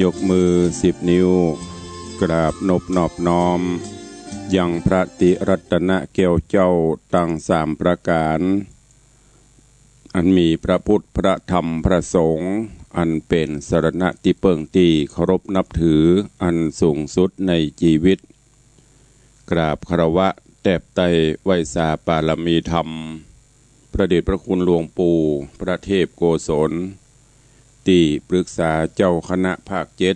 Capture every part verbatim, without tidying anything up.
ยกมือสิบนิ้ว กราบนบนอบน้อม ยังพระติรัตนแก้วเจ้าตังสามประก๋าน อันมีพระพุทธ พระธรรม พระสงฆ์ อันเป๋นสรณะตี้เปิ้งตี้เคารพนับถืออันสูงสุดในจีวิต กราบคารวะแตบไต้ไหว้สาปารมีธรรม พระเดชพระคุณหลวงปู่พระเทพโกศล ตี้ปรึกษาเจ้าคณะภาคเจ็ด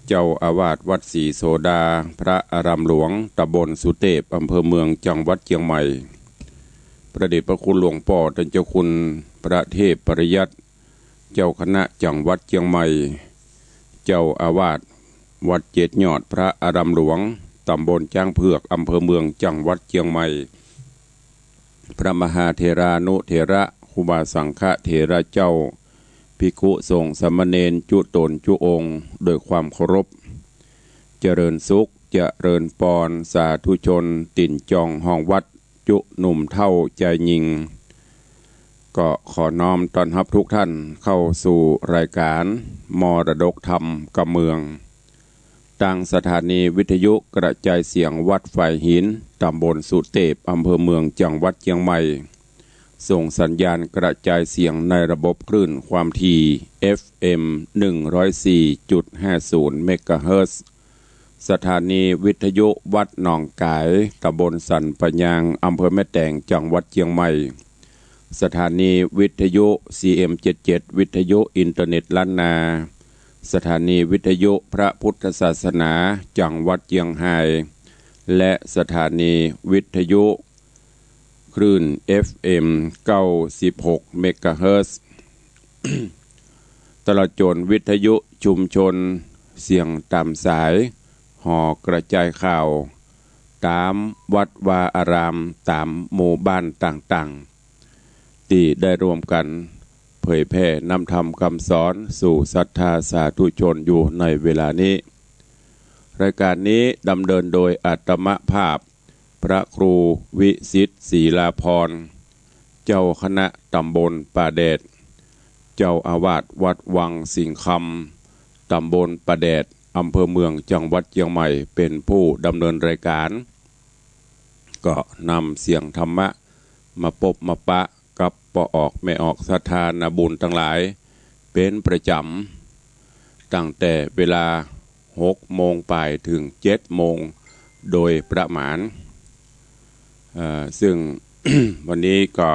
เจ้าอาวาสวัดศรีโสดา พระอารามหลวง ตำบลสุเตพ อำเภอเมือง จังหวัดเจียงใหม่ พระเดชพระคุณหลวงป้อต้านเจ้าคุณพระเทพปริยัติ เจ้าคณะจังหวัดเจียงใหม่ เจ้าอาวาสวัดเจ็ดยอด พระอารามหลวง ตำบลจ๊างเผือก อำเภอเมือง จังหวัดเจียงใหม่ พระมหาเถรานุเถระ ครูบาสังฆเถระเจ้า ภิกขุสงฆ์สามเณร จุต๋นจุองค์ โดยความเคารพ เจริญสุข เจริญปอน สาธุชน ตี๋นจองห้องวัด จุหนุ่มเฒ่าจายญิง ก็ขอน้อมต้อนฮับทุกท่านเข้าสู่รายการมรดกธรรมกำเมือง ตางสถานีวิทยุกระจายเสียงวัดฝายหิน ตำบลสุเตพ อำเภอเมือง จังหวัดเจียงใหม่ ส่งสัญญาณกระจายเสียงในระบบคลื่นความถี่ เอฟเอ็ม หนึ่งร้อยสี่จุดห้าศูนย์ เมกะเฮิรตซ์ สถานีวิทยุวัดหนองก๋าย ตำบลสันป่ายาง อำเภอแม่แตง จังหวัดเจียงใหม่ สถานีวิทยุ ซีเอ็มเจ็ดเจ็ด วิทยุอินเทอร์เน็ตล้านนา สถานีวิทยุพระพุทธศาสนา จังหวัดเจียงฮาย และสถานีวิทยุคลื่น เอฟเอ็ม เก้าสิบหก เมกะเฮิรตซ์ ตลอดจ๋นวิทยุชุมชน เสียงต๋ามสาย หอกระจายข่าว ต๋ามวัดวาอาราม ต๋ามหมู่บ้านต่างๆ ตี้ได้ร่วมกั๋นเผยแผ่นำธรรมกำสอนสู่ศรัทธาสาธุชนอยู่ในเวลานี้ รายการนี้ดำเนินโดยอาตมภาพ พระครูวิสิทธิ์ ศรีลาภรณ์ เจ้าคณะตำบลป่าแดด เจ้าอาวาสวัดวังสิงห์คำ ตำบลป่าแดด อำเภอเมือง จังหวัดเจียงใหม่ เป๋นผู้ดำเนินรายการ ก็นำเสียงธรรมะมาปบมาปะกับป้อออกแม่ออกศรัทธานาบุญตังหลาย เป๋นประจ๋ำ ตั้งแต่เวลาหกโมงปายเถิงเจ็ดโมงโดยประมาณ เอ่อ ซึ่ง วันนี้ก็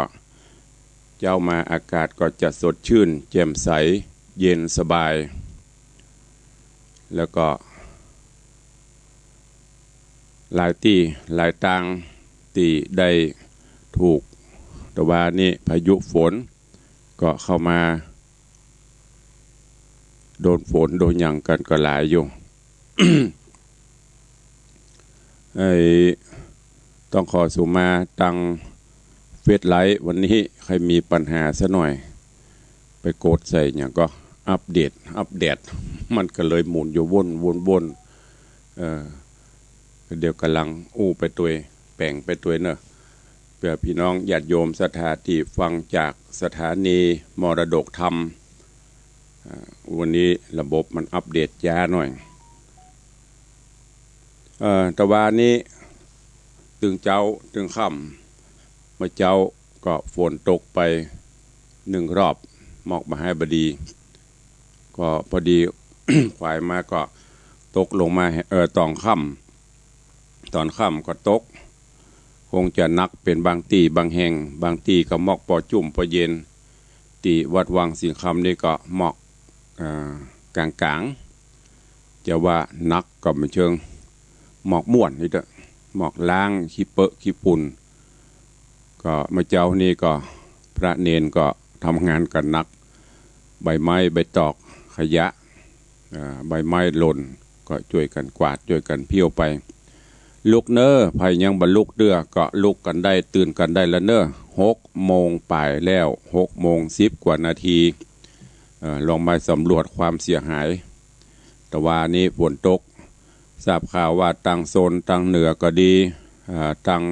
เจ๊ามาอากาศก็จะสดชื่นแจ่มใสเย็นสบาย แล้วก็ หลายตี้หลายตางตี้ได้ถูก ตะวานี้พายุฝนก็เข้ามา โดนฝนโดนหยังกั๋นก็หลายอยู่ ไอ้ ต้องขอสุมาตังเฟซไลฟ์ วันนี้ใค่มีปัญหาซะหน่อย ไปกดใส่หยังก็อัปเดต อัปเดต มันก็เลยหมุนอยู่วน วน วน เออ เดี๋ยวก่ำลังอู้ไปตวย แป๋งไปตวยเนาะ เปื้อพี่น้องญาติโยมศรัทธาตี้ฟังจากสถานีมรดกธรรม อ่า วันนี้ระบบมันอัปเดตจ๊าหน่อย เอ่อ ตะวานี้ตึงเจ๊าตึงค่ำ เมื่อเจ๊าก็ฝนตกไปนึ่งรอบ มอกบ่าฮ้ายบ่ดี ก็พอดี ขวายมาก็ตกลงมา เอ่อ ต๋อนค่ำ ต๋อนค่ำก็ตก คงจะหนักเป๋นบางตี้บางแห่ง บางตี้ก็มอกปอจุ่มปอเย็น ตี้วัดวังสิงห์คำนี่ก็มอก เอ่อ ก๋างๆ จะว่าหนักก็บ่เชิง มอกม่วนนี่เต๊อะ มอกล้างขี้เปอะขี้ฝุ่น ก็เมื่อเจ๊านี้ก็พระเณรก็ทำงานกั๋นหนัก ใบไม้ใบตอกขยะ อ่า ใบไม้หล่นก็จ้วยกั๋นกวาดจ้วยกั๋นเผี้ยวไป ลุกเน่อ ใผยังบ่ลุกเตื้อก็ลุกกั๋นได้ ตื่นกั๋นได้ละเน่อ หกโมงปายแล้ว หกโมงสิบกว่านาที เอ่อ ลองมาสำรวจความเสียหาย ตะวานี้ฝนตก ทราบข่าวว่าตางโซนตางเหนือก็ดี อ่า ตาง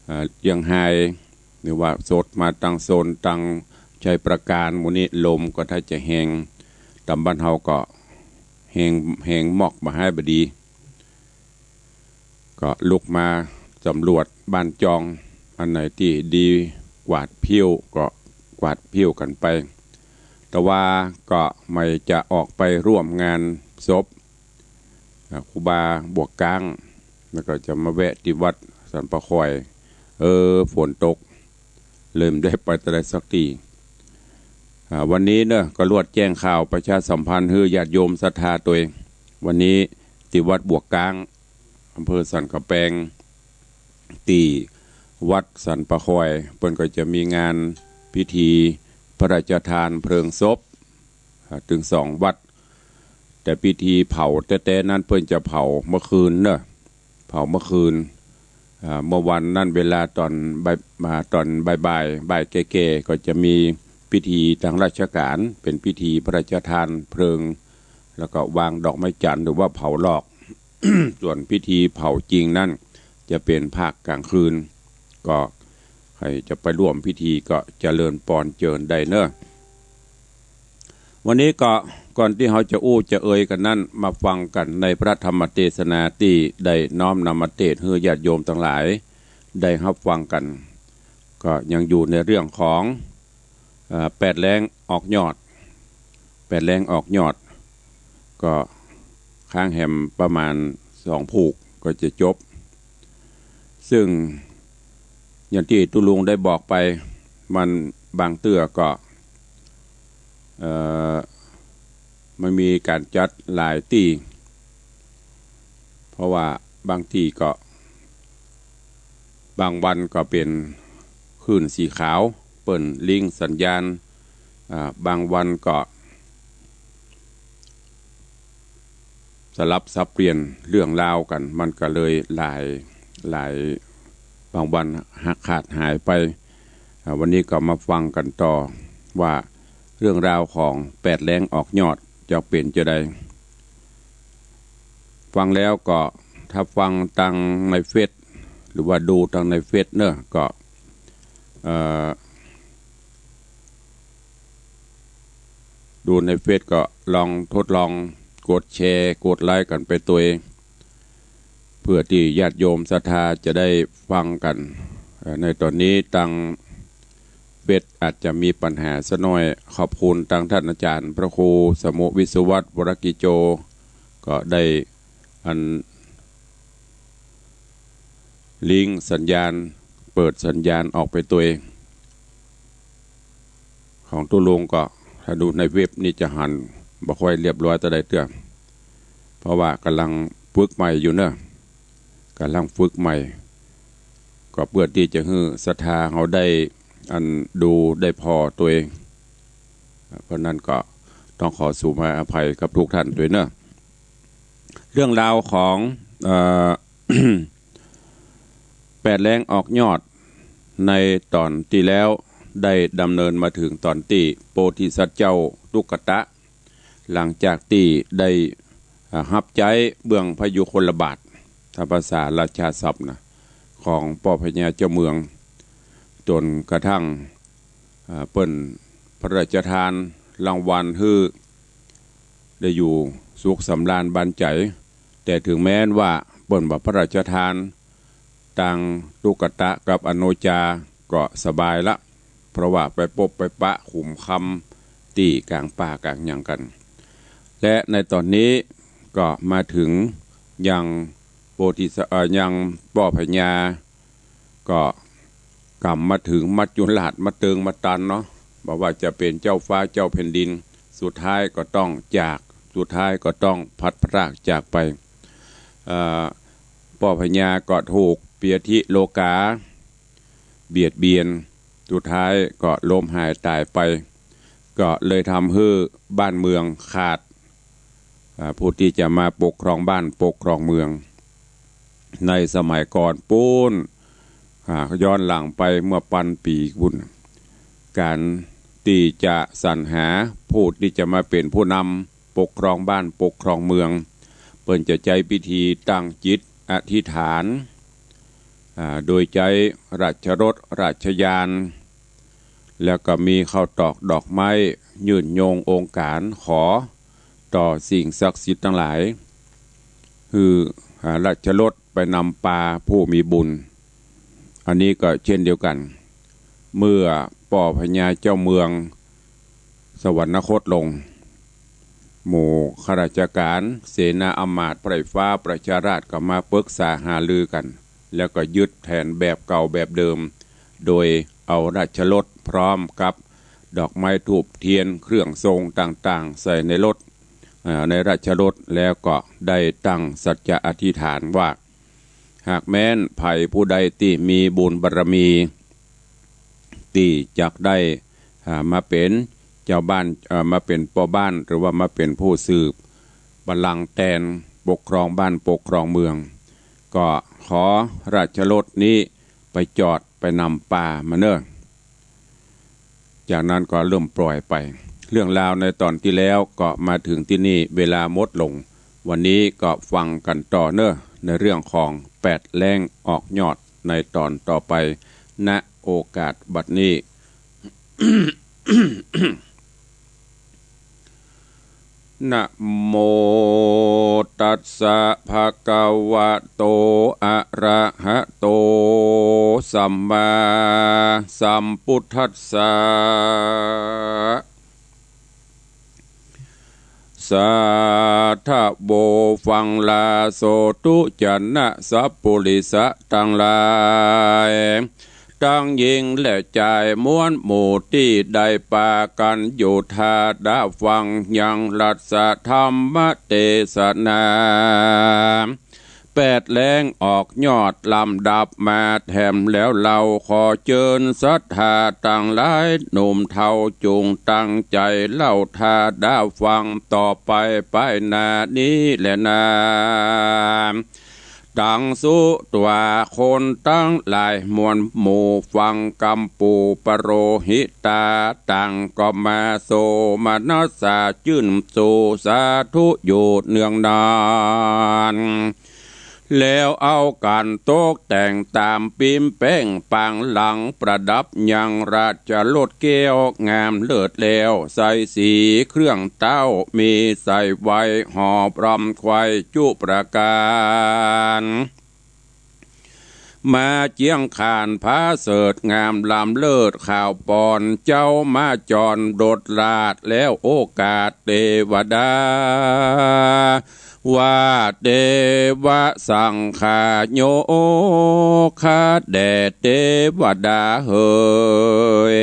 อ่า เจียงฮาย หรือว่าสดมาตางโซนตางชัยปราการหมู่นี้ ลมก็ถ้าจะแฮง ตางบ้านเฮาก็ แฮง แฮงมอกบ่หายบ่ดี ก็ลุกมาสำรวจบ้านจอง อันไหนตี้ดีกวาดผิวก็กวาดผิวกั๋นไป แต่ว่าก็ไม่จะออกไปร่วมงานศพ อ่า ครูบาบวกก๊าง แล้วก็จะมาแวะตี้วัดสันป่าคอย เออ ฝนตก เลยบ่ได้ไปตะใดสักตี้ อ่า วันนี้เนาะ ก็ลวดแจ้งข่าวประชาสัมพันธ์หื้อญาติโยมศรัทธาตวย วันนี้ตี้วัดบวกก๊าง อำเภอสันกำแปง ตี้วัดสันป่าคอย เปิ้นก็จะมีงานพิธีพระราชทานเพลิงศพ อ่า ตึงสองวัด แต่พิธีเผาแต๊ๆ นั้นเปิ้นจะเผาเมื่อคืนเนาะ เผาเมื่อคืน อ่า เมื่อวันนั้นเวลาต๋อนบ่าย มาต๋อนบ่ายๆ บ่ายแก่ๆ ก็จะมีพิธีตางราชก๋าน เป๋นพิธีพระราชทานเพลิง แล้วก็วางดอกไม้จันทร์หรือว่าเผาลอก ส่วนพิธีเผาจริงนั้นจะเป๋นภาคกลางคืน ก็ใผจะไปร่วมพิธีก็เจริญปอนเจิญได้เนาะ วันนี้ก็ก่อนตี้เฮาจะอู้จะเอ่ยกั๋นนั้น มาฟังกั๋นในพระธรรมเตสนาตี้ได้น้อมนำมาเตสน์หื้อญาติโยมตังหลายได้ฮับฟังกั๋น ก็ยังอยู่ในเรื่องของ เอ่อ แปดแล้งออกยอด แปดแล้งออกยอด ก็ค้างแหมประมาณสองผูกก็จะจบ ซึ่งอย่างตี้ตุ๊ลุงได้บอกไป มันบางเตื้อก็ เอ่อ มันมีก๋านจัดหลายตี้ เพราะว่าบางตี้ก็ บางวันก็เป๋นคลื่นสีขาว เปิ้นลิงก์สัญญาณ อ่า บางวันก็สลับสับเปลี่ยนเรื่องราวกั๋น มันก็เลยหลาย หลาย บางวันหักขาดหายไป อ่า วันนี้ก็มาฟังกั๋นต่อว่าเรื่องราวของแปดแล้งออกยอดจะเป๋นจาใด ฟังแล้วก็ถ้าฟังตางในเฟซ หรือว่าดูตางในเฟซเนาะ ก็ เอ่อ ดูในเฟซก็ลองทดลองกดแชร์ กดไลก์กั๋นไปตวย เพื่อตี้ญาติโยมศรัทธาจะได้ฟังกั๋น เอ่อ ในต๋อนนี้ตางเฟซอาจจะมีปัญหาสักหน้อย ขอบคุณตางต้านอาจ๋ารย์พระครูสมุห์วิศวัตร วรกิจโจ ก็ได้อัน ลิงก์สัญญาณ เปิดสัญญาณออกไปตวย ของตุ๊ลุงก็ถ้าดูในเว็บนี่จะหันบ่ค่อยเรียบร้อยเต้าใดเตื้อ เพราะว่ากำลังฝึกใหม่อยู่เนาะ กำลังฝึกใหม่ ก็เพื่อตี้จะหื้อศรัทธาเฮาได้อันดูได้ผ่อตวย เพราะนั้นก็ต้องขอสูมาอภัยกับทุกท่านตวยเนาะ เรื่องราวของ เอ่อ แปดแล้งออกยอดในต๋อนตี้แล้วได้ดำเนินมาเถิงต๋อนตี้โพธิสัตว์เจ้าตุ๊กตะ หลังจากตี้ได้ อ่า ฮับใจ๊เบื้องพยุคลบาท ถ้าภาษาราชาศัพท์นะ ของป้อพญาเจ้าเมือง จ๋นกระทั่ง อ่า เปิ้นพระราชทานรางวัลหื้อได้อยู่สุขสำราญบานใจ๋ แต่เถิงแม้นว่าเปิ้นบ่พระราชทาน ตางตุ๊กตะกับอโนจาก็สบายละ เพราะว่าไปปบไปปะขุมคำตี้ก๋างป่าก๋างหยังกั๋น และในต๋อนนี้ก็มาเถิงยังโพธิส- เอ่อ ยังป้อพญา ก็ก่ำมาเถิงมัจจุราชมาเติงมาตันเนาะ บ่ว่าจะเป๋นเจ้าฟ้าเจ้าแผ่นดิน สุดท้ายก็ต้องจาก สุดท้ายก็ต้องพลัดพรากจากไป เอ่อ ป้อพญาก็ถูกพยาธิโรคาเบียดเบียน สุดท้ายก็ล้มหายต๋ายไป ก็เลยทำหื้อบ้านเมืองขาด อ่า ผู้ตี้จะมาปกครองบ้านปกครองเมือง ในสมัยก่อนปู๊น อ่า ย้อนหลังไปเมื่อปันปี๋ปู๊น ก๋านตี้จะสรรหาผู้ตี้จะมาเป๋นผู้นำปกครองบ้านปกครองเมือง เปิ้นจะใจ๊พิธีตั้งจิตอธิษฐาน อ่า โดยใจ๊ราชรถราชญาณ แล้วก็มีข้าวตอกดอกไม้ยื่นโยงองค์ก๋านขอ ต่อสิ่งศักดิ์สิทธิ์ตังหลาย หื้อ อ่า ราชรถไปนำปาผู้มีบุญ อันนี้ก็เช่นเดียวกั๋น เมื่อป้อพญาเจ้าเมืองสวรรคตลง หมู่ข้าราชก๋าน เสนาอำมาตย์ ไพร่ฟ้า ประชาราษฎร์ ก็มาปรึกษาหารือกั๋น แล้วก็ยึดแผนแบบเก่าแบบเดิม โดยเอาราชรถพร้อมกับดอกไม้ธูปเทียนเครื่องทรงต่างๆ ใส่ในรถ เอ่อ ในราชรถ แล้วก็ได้ตั้งสัจจะอธิษฐานว่า หากแม้นใผผู้ใดตี้มีบุญบารมี ตี้จักได้ อ่า มาเป๋นเจ้าบ้าน เอ่อ มาเป๋นป้อบ้าน หรือว่ามาเป๋นผู้สืบบัลลังก์แตนปกครองบ้านปกครองเมือง ก็ขอราชรถนี้ไปจอดไปนำปามาเน่อ จากนั้นก็เริ่มปล่อยไป เรื่องราวในต๋อนตี้แล้วก็มาเถิงตี้นี่ เวลาหมดลง วันนี้ก็ฟังกั๋นต่อเน่อ ในเรื่องของแปดแล้งออกยอดในต๋อนต่อไป ณ โอกาสบัดนี้ นะโมตัสสะ ภะคะวะโต อะระหะโต สัมมาสัมพุทธัสสะ สาธะโว ฟังลาโสตุ จะนะสัปปุริสะตังหลาย ตังญิงและจายมวลหมู่ตี้ได้ปากั๋นอยู่ทาดะฟังยังรัตถธรรมเตสนา แปดแล้งออกยอดลำดับมาแถมแล้ว เฮาขอเจิญศรัทธาตังหลาย หนุ่มเฒ่าจุ่งตั้งใจ๋เล่าทาดะฟังต่อไปไปหน้านี้แลนา ตังสุตวา คนตังหลายมวลหมู่ฟังกำปู่ปโรหิตา ต่างก็มาโสมนัสสาจื้นสู่สาธุอยู่เนืองนาน แล้วเอากั๋นตกแต่งต๋ามปิ๊มแป้งปางหลังประดับยังราชรถแก้วงามเลิศแล้ว ใส่สีเครื่องเต๊ามีใส่ไว้หอบรำไขว้จุประก๋าน มาเจียงคานผาเสริฐงามล้ำเลิศ ข่าวปอนเจ้ามาจรดดราชแล้วโอกาสเตวดา ว่าเตวะสังขาโยคะ แด่เตวดาเหย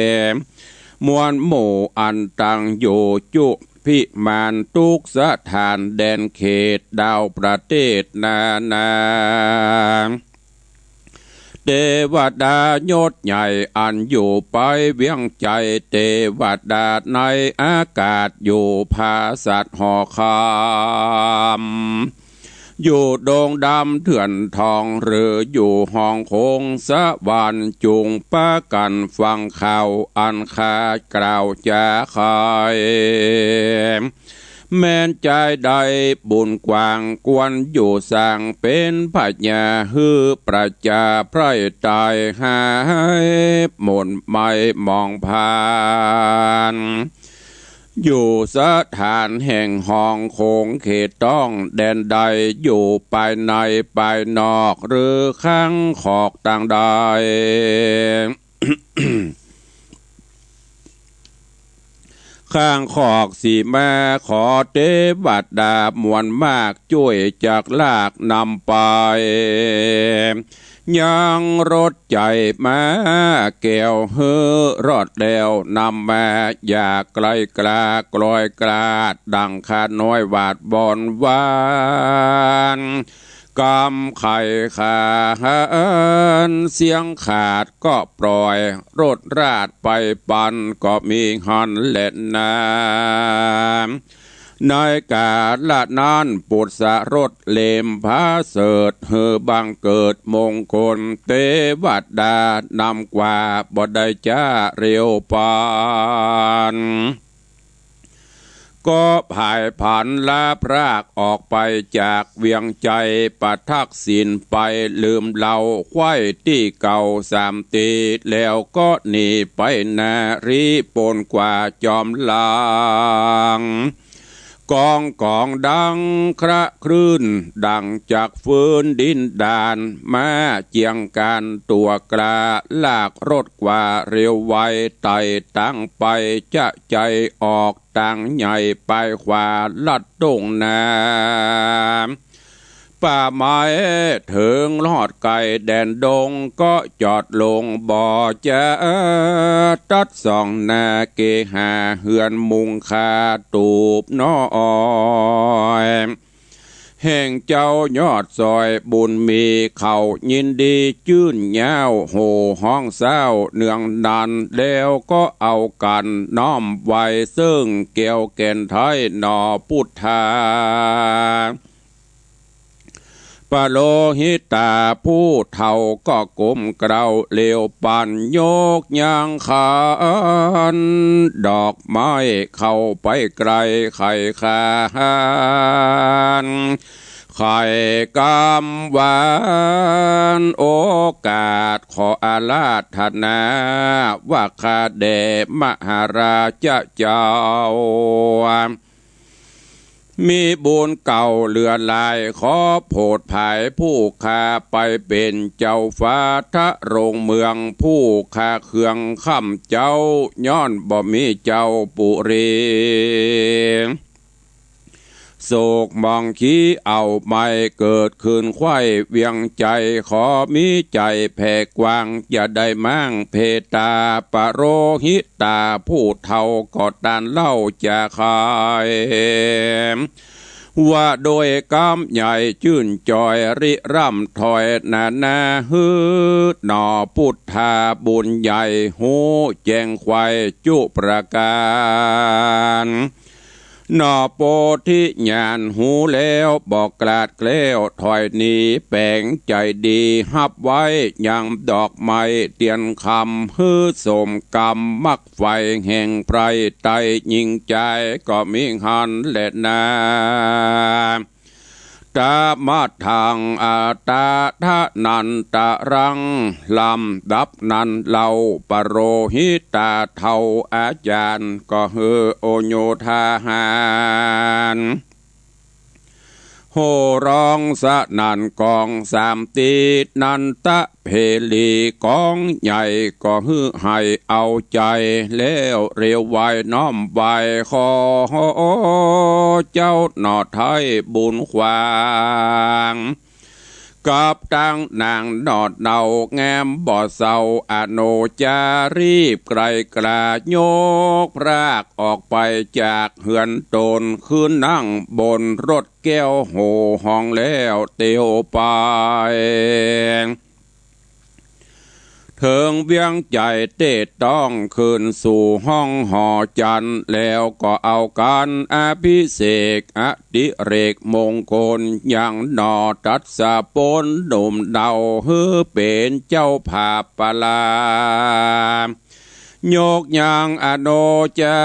มวลหมู่อันตั้งอยู่จุ พิมานทุกสถานแดนเขตดาวประเทศนานา เตวดายศใหญ่อันอยู่ไปเวียงใจ๋ เตวดาในอากาศอยู่ผาสัตว์หอคำ อยู่ดงดำเถื่อนทองหรืออยู่ห้องโขงสวรรค์ จุ่งปากั๋นฟังข่าวอันข้ากล่าวจาไข แม้นจายได้บุญกว้างควรอยู่สร้างเป๋นพญา หื้อประจาไพร่ต๋ายหายหม่นไหม้หมองพาน อยู่สถานแห่งห้องโขงเขตต้องแดนใด อยู่ภายในภายนอกหรือข้างขอกตางใด ข้างขอกสีมา ขอเตวดามวลมากจ้วยจักลากนำไป ยังรถใจ๋ม้าแก้วหื้อรอดแล้วนำมา อย่าไกลกล้ากลอยกล้าดดังข้าน้อยหวาดบ่อนหวาน กำไขขาหันเสียงขาดก็ปล่อย รถราชไปปันก็มีหั้นแลนา ในกาละนั้นปุตสะรถเหลมผาเสริฐ หื้อบังเกิดมงคล เตวดานำกว่าบ่ได้จ๊าเร็วปัน ก็ผายผันลาพรากออกไปจากเวียงใจ๋ ประทักษิณไปลืมเหล่าไขว้ตี้เก่าสามตี แล้วก็หนีไปนารีปนกว่าจอมหลัง ก๋องก๋องดังคระคลื่น ดั่งจักฟืนดินดาน ม้าเจียงก๋านตั๋วกล้า ลากรถกว่าเร็วไว ไต่ตางไปจะใจ๋ออก ตางใหญ่ไปขวาลัดต้งนา ป่าไม้เถิงฮอดไก่แดนดง ก็จอดลงบ่จ๋า ตัดส่องนาเกหา เฮือนมุงคาตูบน้อย แห่งเจ้ายอดซอยบุญมี เขายินดีจื้นย้าว โห่ฮ้องเศร้าเนืองนัน แล้วก็เอากั๋นน้อมไหว้ เซิ่งแก้วแก่นไท้หนอปุทธา ปโรหิตาผู้เฒ่าก็ก้มเกล้า เหลียวปันยกยางขัน ดอกไม้เข้าไปใก้ไข่คาน ไข่กำหวาน โอกาสขออาราธนา ว่าข้าแด่มหาราชเจ้า มีบุญเก่าเหลือหลาย ขอโผดผายผู้ข้าไปเป๋นเจ้าฟ้าทะรงเมือง ผู้ข้าเคืองค้ำเจ้า ย้อนบ่มีเจ้าปุรี โศกหมองขี้เอาไม่เกิดขึ้นไขว้เวียงใจ๋ ขอมีใจ๋แผ่กว้าง จะได้ม้างเพตา ปโรหิตาผู้เฒ่าก็ต้านเล่าจาขาย ว่าโดยกำใหญ่จื้นจอยริร่ำถอยนานา หื้อหนอปุทธาบุญใหญ่ ฮู้แจ้งไขว้จุประก๋าน หนอโปธิญาณฮู้แล้วบ่กลาดแคล้ว ถอยหนีแป๋งใจ๋ดี ฮับไว้ยังดอกไม้เตียนคำ หื้อสมกำมักใฝ่แห่งไพร่ไต้ ญิงจายก็มีหั้นแลนา ตะมะทัง อัตตะทะนันตะรัง ลำดับนั้นเล่า ปโรหิตาเฒ่าอาจ๋ารย์ ก็หื้อโอโยธาหาร โห่ฮ้องสนั่นก๋องสามตี นันตะเพลีก๋องใหญ่ ก็หื้อให้เอาใจ๋ แล้วเร็วไวน้อมไหว้ ขอเจ้าหนอไท้บุญขวาง กับตังนางหนอดเนาแง้มบ่เซา อโนจารีบไกลกล้ายกพรากออกไปจากเฮือนตน ขึ้นนั่งบนรถแก้วโห่ฮ้องแล้วเตียวไป เถิงเวียงใจ๋เต้ต้องขึ้นสู่ห้องหอจันทร์ แล้วก็เอากั๋นอภิเษกอดิเรกมงคล ยังหนอตัสสะปนหนุ่มเนา หื้อเป๋นเจ้าผาบปลา ยกยังอโนจา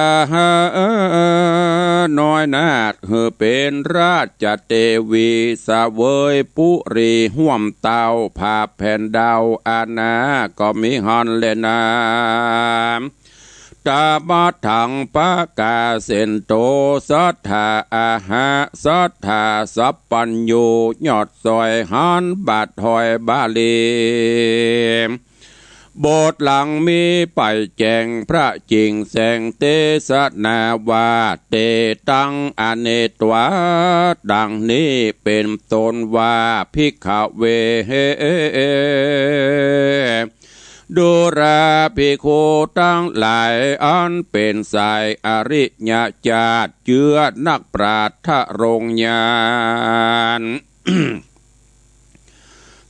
น้อยนาถ หื้อเป๋นราชเตวี เสวยปุรีฮ่วมเต้า ผาบแผ่นดาวอาณา ก็มีหั้นแลนา ตะมะทังปะกาเสนโต สัตถาอาหะ สัตถาสัพพัญญู ยอดซอยหันบาทถอยบาลี บทหลังมีไปแจ้งพระจิ่งแสงเตสนาว่า เตตังอเนกตวา ดังนี้เป๋นต้นว่า ภิกขเว ดูราภิกขุตังหลาย อันเป๋นสายอริยจาติ เจื้อนักปราชญ์ทะรงญาณ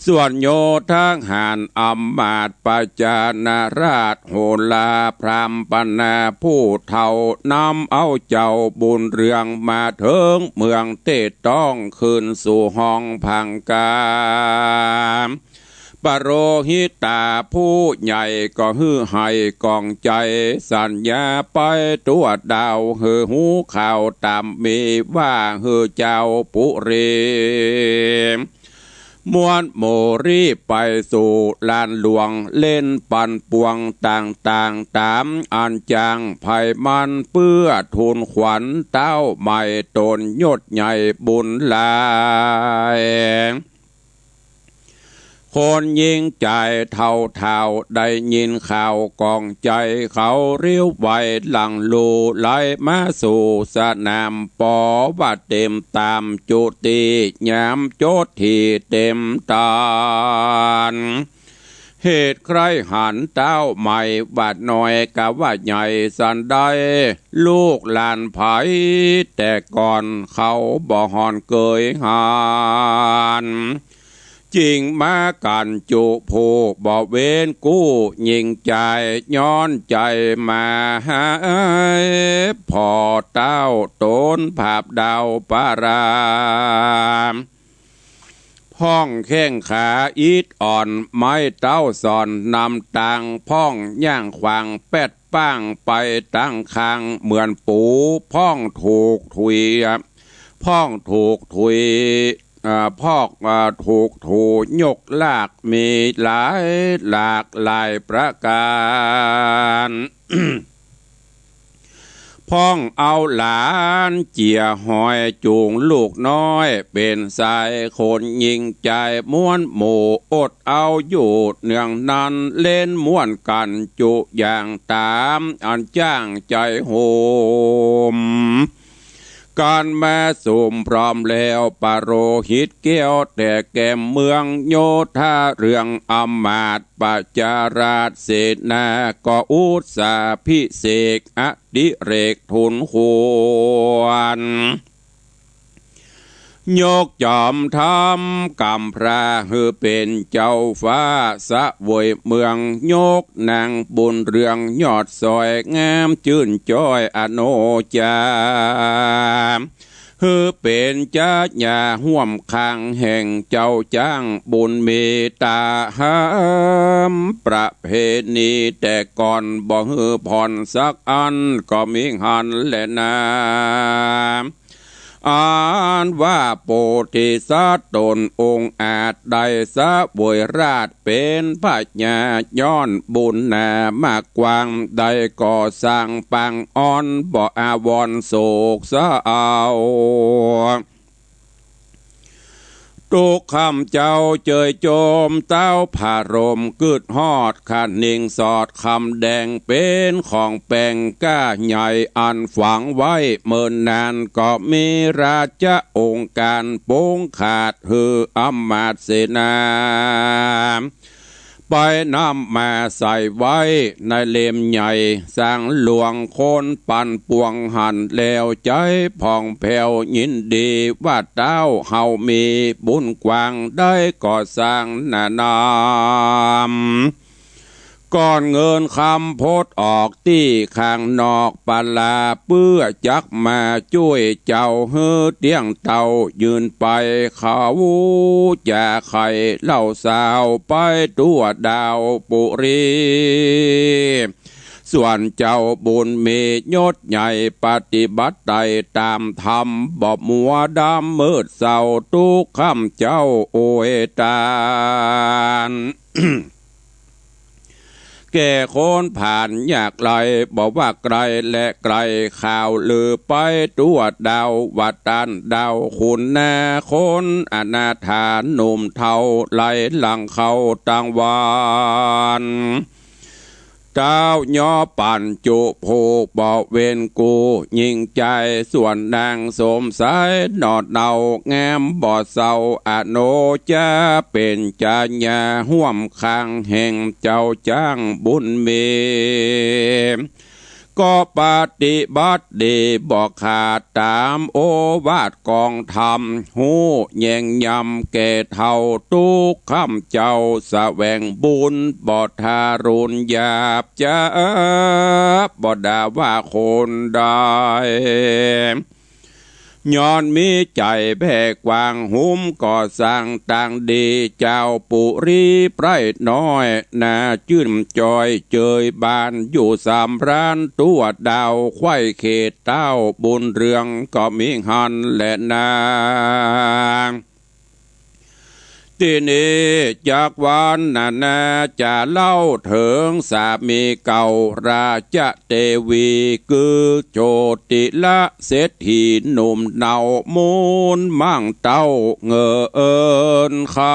ส่วนโยธาหารอำมาตย์ประจานาราช โหราพราหมณ์ปนาผู้เฒ่า นำเอาเจ้าบุญเรืองมาเถิงเมืองเตต้อง ขึ้นสู่ห้องพังกา ปโรหิตาผู้ใหญ่ก็หื้อให้ก๋องใจ๋ สัญญาไปทั่วดาว หื้อฮู้ข่าวต๋ามมีว่า หื้อเจ้าปุรี ม้วนหมู่รีบไปสู่ลานหลวง เล่นปันปวงต่างๆ ต๋ามอันจ้าง ใผมันเปื้อทูลขวัญเต้าใหม่ต๋นยศใหญ่บุญหลาย คนญิงจายเฒ่าๆ ได้ยินข่าวก๋องใจ๋เขา เร็วไวหลังลู่ไหลมาสู่สนาม ป๋อว่าเต๋มต๋ามจุติ ยามโจทย์ตี้เต๋มต๋าน เหตุใคร่หันเต้าใหม่ ว่าน้อยกาว่าใหญ่สันใด ลูกหลานใผแต่ก่อนเขาบ่ห่อนเกยหัน จิ่งมากั๋นจุผู้บ่เว้นกู้ ญิงจายย้อนใจ๋มาหา ผ่อเต้าต๋นผาบดาวปะราม พ่องแข้งขาอิดอ่อน ไม้เต้าสอนนำตาง พ่องย่างขวางแป๊ดป้างไปตังข้าง เหมือนปูพ่องถูกถุย พ่องถูกถุย เอ่อ พ่อง เอ่อ ถูกถูยกลาก มีหลายหลากหลายประก๋าน พ่องเอาหลานเจียหอย จูงลูกน้อยเป๋นสาย คนญิงจายม้วนหมู่อดเอาอยู่เนืองนั้น เล่นม่วนกั๋นจุอย่างต๋ามอันจ้างใจ๋โหม กั๋นมาสุมพร้อมแล้ว ปโรหิตแก้วแต่แก่เมือง โยธาเรืองอำมาตย์ ประจาราชเสนาก็อุสสาภิเษก อดิเรกทูลควร ยกจอมธรรมกำพร้าหื้อเป๋นเจ้าฟ้าเสวยเมือง ยกนางบุญเรืองยอดสวย งามจื้นจ้อยอโนจา หื้อเป๋นจาญาฮ่วมข้างแห่งเจ้าจ้างบุญมี ต๋ามประเพณีแต่ก่อน บ่หื้อผ่อนสักอันก็มิหั้นแลนา อันว่าโพธิสัตว์ต๋นองค์อาจ ได้เสวยราชย์เป๋นพญา ย้อนบุญหนามากกว้าง ได้ก่อสร้างปางอ่อน บ่อาวรณ์โศกเศร้า ตุ๊กข้ำเจ้าเจยโจม เต้าผาโรมกึ๊ดฮอด คะนิงสอดคำแดง เป๋นของแป๋งก้าใหญ่ อันฝังไว้เมินนาน ก็มีราชองค์ก๋าน ปงขาดหื้ออำมาตย์เสนา ไปนำมาใส่ไว้ในเล่มใหญ่ สร้างหลวงคนปันปวงหันแล้ว ใจ๋ผ่องแผ้วยินดี ว่าเต้าเฮามีบุญกว้าง ได้ก่อสร้างหนานาม ก้อนเงินคำพดออกตี้ข้างนอกปลา เปื้อจักมาจ้วยเจ้า หื้อเตี้ยงเต้ายืนไป เขาจะใค่เล่าสาวไปทั่วดาวปุรี ส่วนเจ้าบุญมียศใหญ่ ปฏิบัติไต่ต๋ามธรรม บ่มัวดำมืดเศร้า ตุ๊กข้ำเจ้าอวยตาน แก่คนผ่านยากไร้ บ่ว่าใก้และไก๋ ข่าวลือไปทั่วดาว ว่าต้านดาวขุนนา คนอนาถาหนุ่มเฒ่า ไหลหลั่งเข้าตังวาน เต้ายอปั๋นจุผู้บ่เว้นกู้ ญิงจายส่วนนางสมใส หน่อเนา งามบ่เศร้าอโนจา เป๋นจาญาฮ่วมข้างแห่งเจ้าจ้างบุญมี ก็ปฏิบัติดีบ่ขาดต๋ามโอวาทกองธรรม ฮู้แยงยำแก่เฒ่า ตุ๊กข้ำเจ้าแสวงบุญ บ่ทารุณหยาบจ๊าบ บ่ด่าว่าคนใด ย้อนมีใจ๋แผ่กว้าง หุมก่อสร้างตางดี เจ้าปุรีไพร่น้อย น่าจื้นจ้อยเจยบาน อยู่สำราญทั่วดาว ใคว่เขตเต้าบุญเรืองก็มิหั้นแลนา ตี้นี้จักวรรณนาจะเล่าเถิงสามีเก่าราชเตวี คือโชติละเศรษฐีหนุ่มเนามูลมั่งเต้าเงินคำ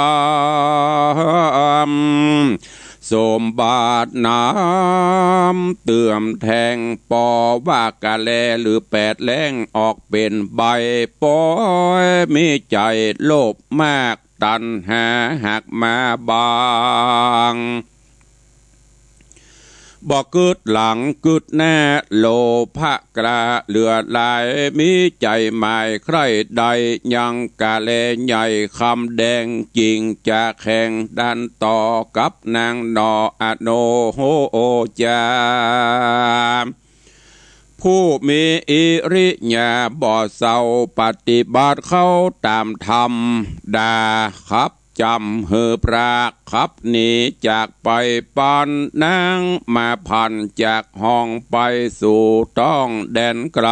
สมบัติหนำเติมแทง ปอว่ากาแลหรือแปดแล้งออกเป๋นใบ ปอยมีใจ๋โลภมาก ตัณหาหากมาบัง บ่กึ๊ดหลังกึ๊ดหน้า โลภะกล้าเหลือหลาย มีใจ๋หมายใคร่ได้ ยังกาแลใหญ่คำแดง จิ่งจะแข่งดันต่อกับนางหน่ออโนจา ผู้มีอิริยาบ่เศร้า ปฏิบัติเข้าต๋ามธรรมดา ขับจ๋ำหื้อพราก ขับหนีจากไป ปันนางมาผันจากห้องไปสู่ต้องแดนไกล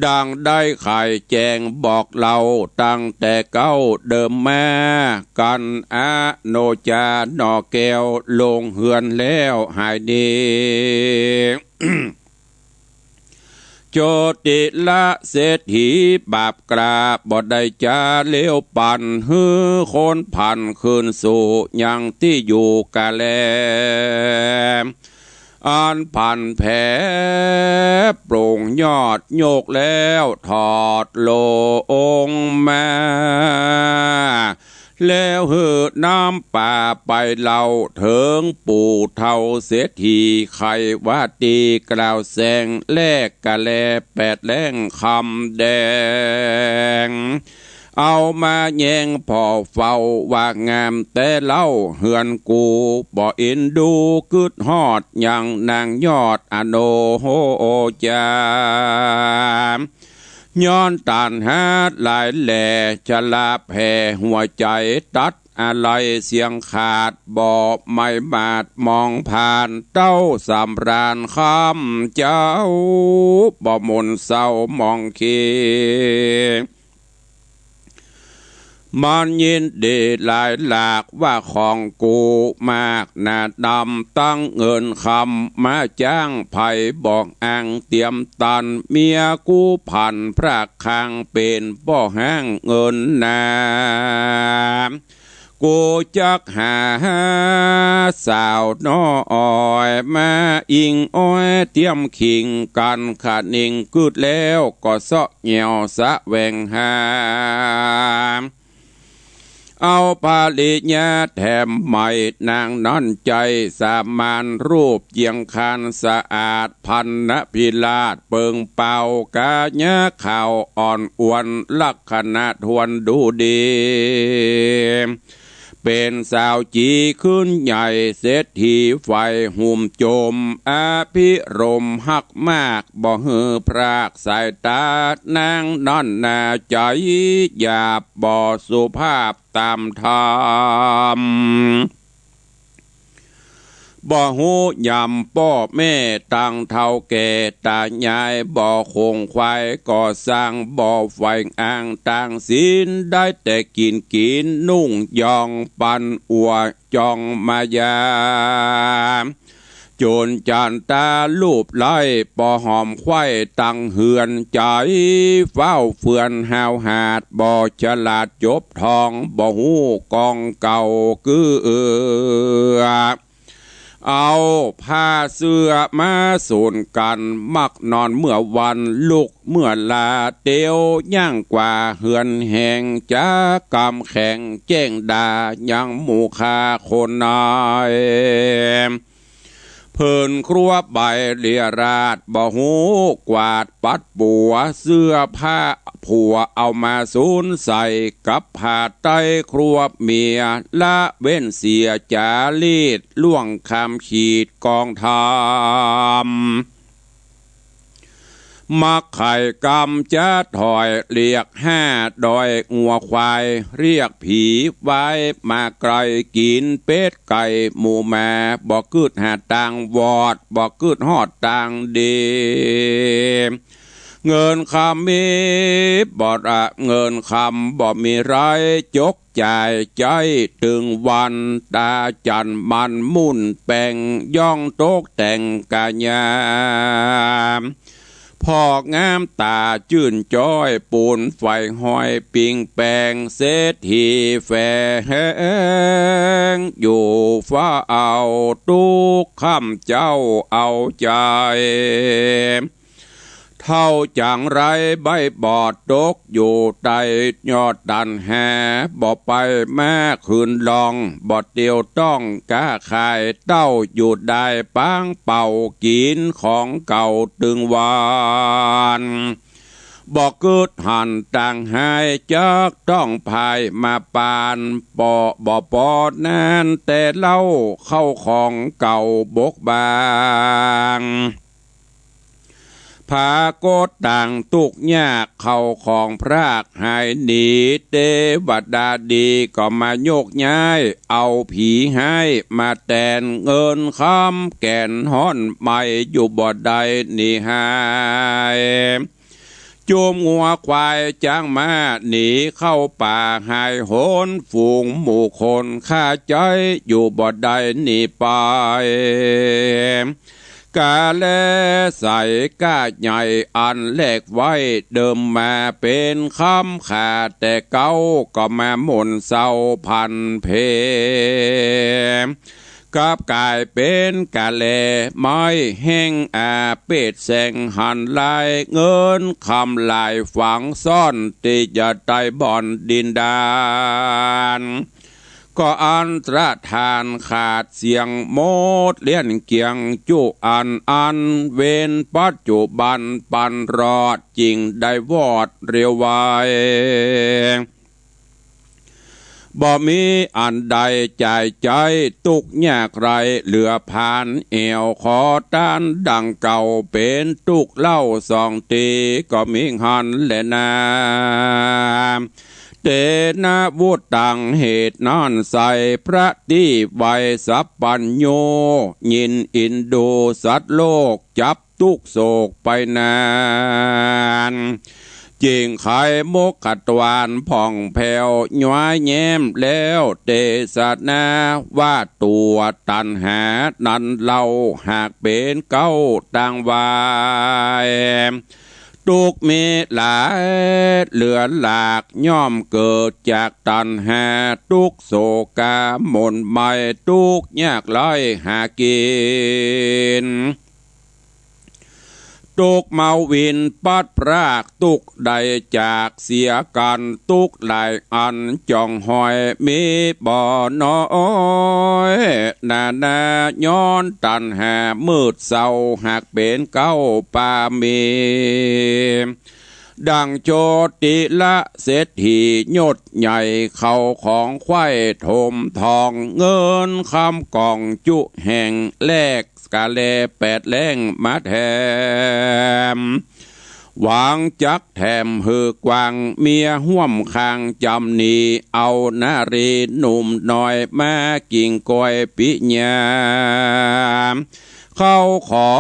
ดังได้ไขแจ้งบอกเล่าตั้งแต่เก๊าเดิมมา กั๋นอโนจาหน่อแก้ว ลงเฮือนแล้วหายหนี โชติละเศรษฐีบาปกล้า บ่ได้จาเลวปัน หื้อคนผันคืนสู่ยังตี้อยู่กาแล อันผันแผลโปร่งยอดโยกแล้วถอดลงมา แล้วหื้อน้ำปาไปเล่าเถิงปู่เฒ่าเศรษฐี ไขวาตีกล่าวแสงแลกกาแลแปดแล้งคำแดง เอามาแย้งผ่อเฝ้าว่างามแต๊เล่า เฮือนกูบ่อินดูกึ๊ดฮอดยังนางยอดอโนจา ย้อนตัณหาหลายแหล่ ชราแผ่หัวใจ๋ ตัดอาลัยเสียงขาด บ่ไม้มาดมองผ่าน เต้าสำราญคำเจ้า บ่หม่นเศร้ามองเข มันยินดีหลายหลากว่าของกูมากหนาดำ ตังเงินคำมาจ้างไพบอกอ้าง เตรียมตันเมียกูผันพรากคาง เป๋นป้อฮ้างเงินนา กูจักหาสาวน้อยมาอิงอ้อย เตรียมขิงกั๋นขะนิง กึ๊ดแล้วก็เซาะแหย่วแสวงหา เอาภริยาแถมใหม่ นางนั้นใจ๋สามัญ รูปเยียงคานสะอาด พรรณพิราชเปิงเปล่า กายะขาวอ่อนอวล ลักขณะทวนดูดี เป๋นสาวจีขึ้นใหญ่ เศรษฐีใฝ่หุ้มโจม อภิรมย์ฮักมาก บ่หื้อพรากสายตา นางนั้นนาใจ๋หยาบ บ่สุภาพต๋ามธรรม บ่ฮู้ยำป้อแม่ตังเฒ่าแก่ต๋ายาย บ่ขงขวายก่อสร้าง บ่ใฝ่อ้างตางศีล ได้แต่กิ๋นกิ๋นนุ่งย่อง ปันอัวจ้องมายา จนจันตาลูบไล้ บ่หอมไขว้ตังเฮือน ใจ๋ฟ้าวเฟือนห้าวหาด บ่ฉลาดจบทอง บ่ฮู้กองเก่ากือเอือ เอาผ้าเสื้อมาสูนกั๋น มักนอนเมื่อวันลุกเมื่อลา เตียวย่างกว่าเฮือนแหง จะกำแข็งแจ้งด่ายังหมู่ข้าคนนาย เผินครัวใบเลียราด บ่ฮู้กวาดปัดปัว เสื้อผ้าผัวเอามาสูนใส่ กับผ้าไตร้ครัวเมีย ละเว้นเสียจารีต ล่วงข้ามขีดกองธรรม มักไข่กำจะถอย เรียกห้าดอยงัวควาย เรียกผีวายมาไกล กิ๋นเป็ดไก่หมูหมา บ่กึ๊ดหาตางวอด บ่กึ๊ดฮอดตางดี เงินคำมีบ่ละ เงินคำบ่มีไร้ จกจ่ายใจ๊ตึงวัน ต๋าจั๋นมันหมุนแป๋ง ย่องตกแต่งกายา พอกงามต๋าจื้นจ้อย ปูนไฟห้อยปิงแป๋ง เศรษฐีแฝงอยู่ฟ้า เอาตุ๊กค่ำเจ๊าเอาใจ๋ เต้าจั๋งไรใบ้บอดตกอยู่ใต้ยอดตัณหา บ่ไปมาคืนล่อง บ่เตียวต้องก๊าขาย เต้าอยู่ได้ปางเป่า กิ๋นของเก่าตึงวัน บ่กึ๊ดหันตางหาย จักต้องผายมาปาน ปอ บ่ปอนั้นแต่เล่า เข้าของเก่าบกบาง ผากฏตังตุ๊กยาก เข้าของพรากหายหนี เตวดาดีก็มายกย้าย เอาผีฮ้ายมาแตน เงินคำแก่นฮ้อน ไปอยู่บ่ได้หนีหาย จุมงัวควายจ๊างม้า หนีเข้าป่าหายหน ฝูงหมู่คนข้าใจ๊ อยู่บ่ได้หนีไป กาแลใสก้าใหญ่อันแลกไว้ เดิมมาเป๋นคำข้าแต่เก๊า ก็มาหม่นเศร้าผันเพ กลับก๋ายเป๋นกาแลไม้แห้ง อาเปดแสงหันลาย เงินคำหลายฝังซ่อน ตี้จะใต้บ่อนดินดาน ก็อันตรธานขาดเสี้ยงหมด เลี้ยนเกี่ยงจุอันอัน เว้นปัจจุบันปันรอด จึงได้วอดเร็วไว บ่มีอันใดจ่ายใจ๊ ตุ๊กยากไรเหลือผาน แอ่วขอต้านดังเก่า เป๋นตุ๊กเล่าสองตี้ ก็มีหันแลนา เตนะวุตตัง เหตุนั้นไส้ พระตี้ไวสัพพัญญู ยินอินดูสัตว์โลก จับตุ๊กโศกไปนาน จึงไขมุขทวารผ่องแผ้ว ย้อยแย้มแล้วเตสนา ว่าตั๋วตัณหานั้นเล่า หากเป๋นเก๊าตางวาย ตุ๊กมีหลายเหลือหลาก ย่อมเกิดจากตัณหา ตุ๊กโศกาหม่นไหม้ ตุ๊กยากไร้หากิ๋น ตุ๊กเมาวินปัดพราก ตุ๊กได้จากเสียกั๋น ตุ๊กหลายอันจ่องหอย มีบ่น้อยนานา ย้อนตัณหามืดเศร้า หากเป๋นเก๊าปามี ดังโจติละเศรษฐียศใหญ่ เข้าของไขว้ถมทอง เงินคำก๋องจุแห่ง แลกกาแลแปดแล้งมาแถม หวังจักแถมหื้อกว้าง เมียฮ่วมข้างจ๋ำหนี เอานารีหนุ่มน้อย มากิ่งก้อยปิญญา เข้าขอ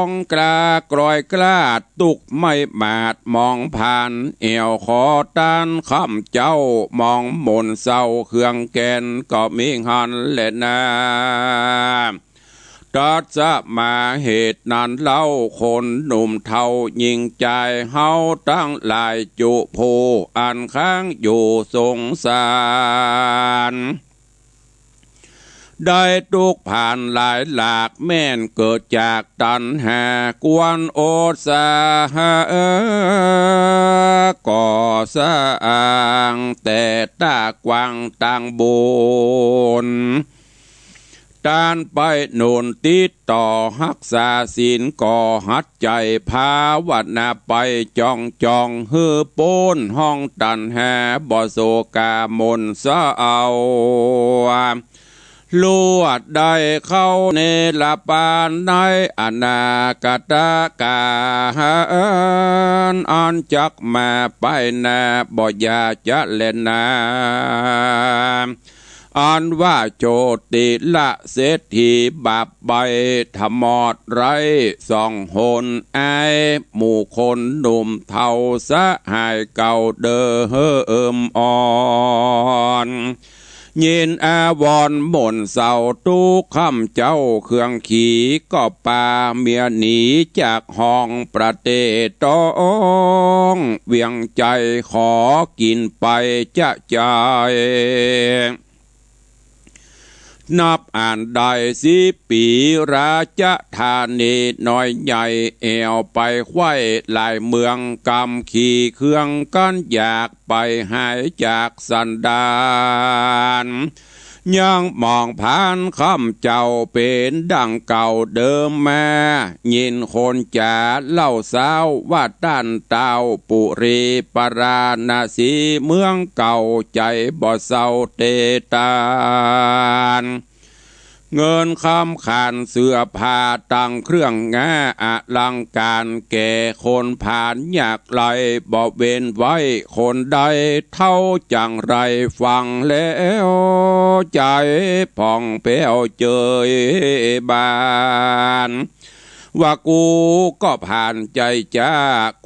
งกล้ากล้อยกล้า ตุ๊กไม่หมาดมองผ่าน แอ่วขอต้านคำเจ้า มองหม่นเศร้าเครื่องแก่น ก็มีหันแลนา ตรัสมาเหตุนั้นเล่า คนหนุ่มเฒ่าญิงจาย เฮาตังหลายจุผู้ อันค้างอยู่สงสาร ได้ตุ๊กข์ผ่านหลายหลาก แม่นเกิดจากตัณหา ควรอดสาหาก่อสร้าง แต่ตากว้างตางบุญ ต้านไปหนุนติดต่อฮักษาศีล ก็หัดใจ๋ภาวนาไปจ่องๆ หื้อป๊นห้องตัณหา บ่โศกาหม่นเศร้า ลวดได้เข้าเนรปานในอนาคตกาล อันจักมาไปหน้า บ่อย่าจะแลนา เ อันว่าโชติละเศรษฐีบาปใบ้ ถมอดไร้สองหนอาย หมู่คนหนุ่มเฒ่าสหายเก่าเดิมอ่อน ยินอาวรณ์หม่นเศร้าทุกค่ำเจ๊า เครื่องขี่ก็ปาเมียหนีจากห้องประเทศตอง เวียงใจ๋ขอกิ๋นไปจะใจ๋ นับอ่านได้สิบปี๋ ราชธานีน้อยใหญ่ แอ่วไปไขว้หลายเมือง กำขี่เครื่องกั้นอยาก ไปหายจากสันดาน ยังมองผ่านค่ำเจ๊าเป๋นดังเก่าเดิมมา ยินคนจ๋าเล่าสาวว่าต้านเต๊า ปุรีปราณสีเมืองเก่า ใจ๋บ่เศร้าเตตาน เงินคำขานเสื้อผ้าตังเครื่องงาอลังก๋าน แก่คนผ่านยากไร้บ่เว้นไว้คนใด เฒ่าจั๋งไรฟังแล้วใจ๋ผ่องแผ้วเจิยบาน ว่ากูก็ผ่านใจ๋จ๊า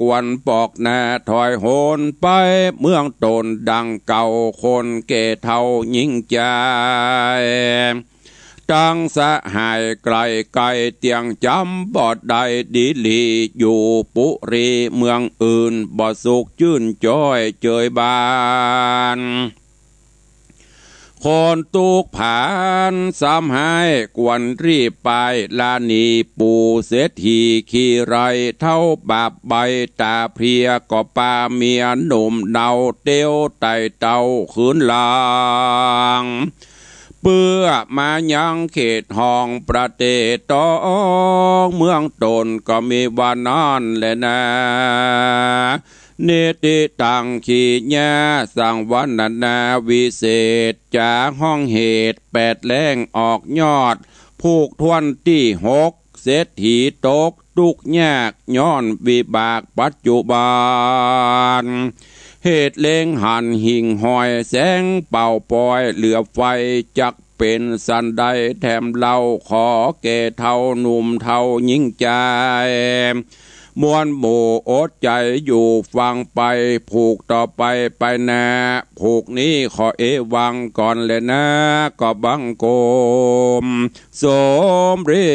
ควรปอกหน้าถอยหนไปเมืองต๋นดังเก่า คนแก่เฒ่ายิ่งใจ๋ ตังสหายไกลไก๋เตียงจ๋ำบ่ได้ดีหลี อยู่ปุรีเมืองอื่นบ่สุขจื้นจ้อยเจิยบาน คนตุ๊กข์ผานซ้ำฮ้ายควรรีบไปลาหนี ปู่เศรษฐีขี้ไร้เฒ่าบาปใบ้ ต๋าเพลียก็ปาเมียหนุ่มเนา เตียวไต่เต้าคืนหลัง เปื้อมายังเขตห้องประเทศตอง เมืองต๋นก็มีว่านั้นแลนา นิติตังขีญา สังวรรณนาวิเศษ จ๋าฮ้องเหตุแปดแล้งออกยอด ผูกถ้วนตี้หก เศรษฐีตกตุ๊กข์ยาก ย้อนวิบากปัจจุบัน เหตุเล็งหันหิ่งห้อยแสงเป่าปอย เหลือไฟจักเป๋นสันใดแถมเล่า ขอแก่เฒ่าหนุ่มเฒ่ายิ่งใจ๋ มวลหมู่อดใจ๋อยู่ฟังไป ผูกต่อไปไปหน้า ผูกนี้ขอเอวังก่อนแลนา ก็บังคมสมเร็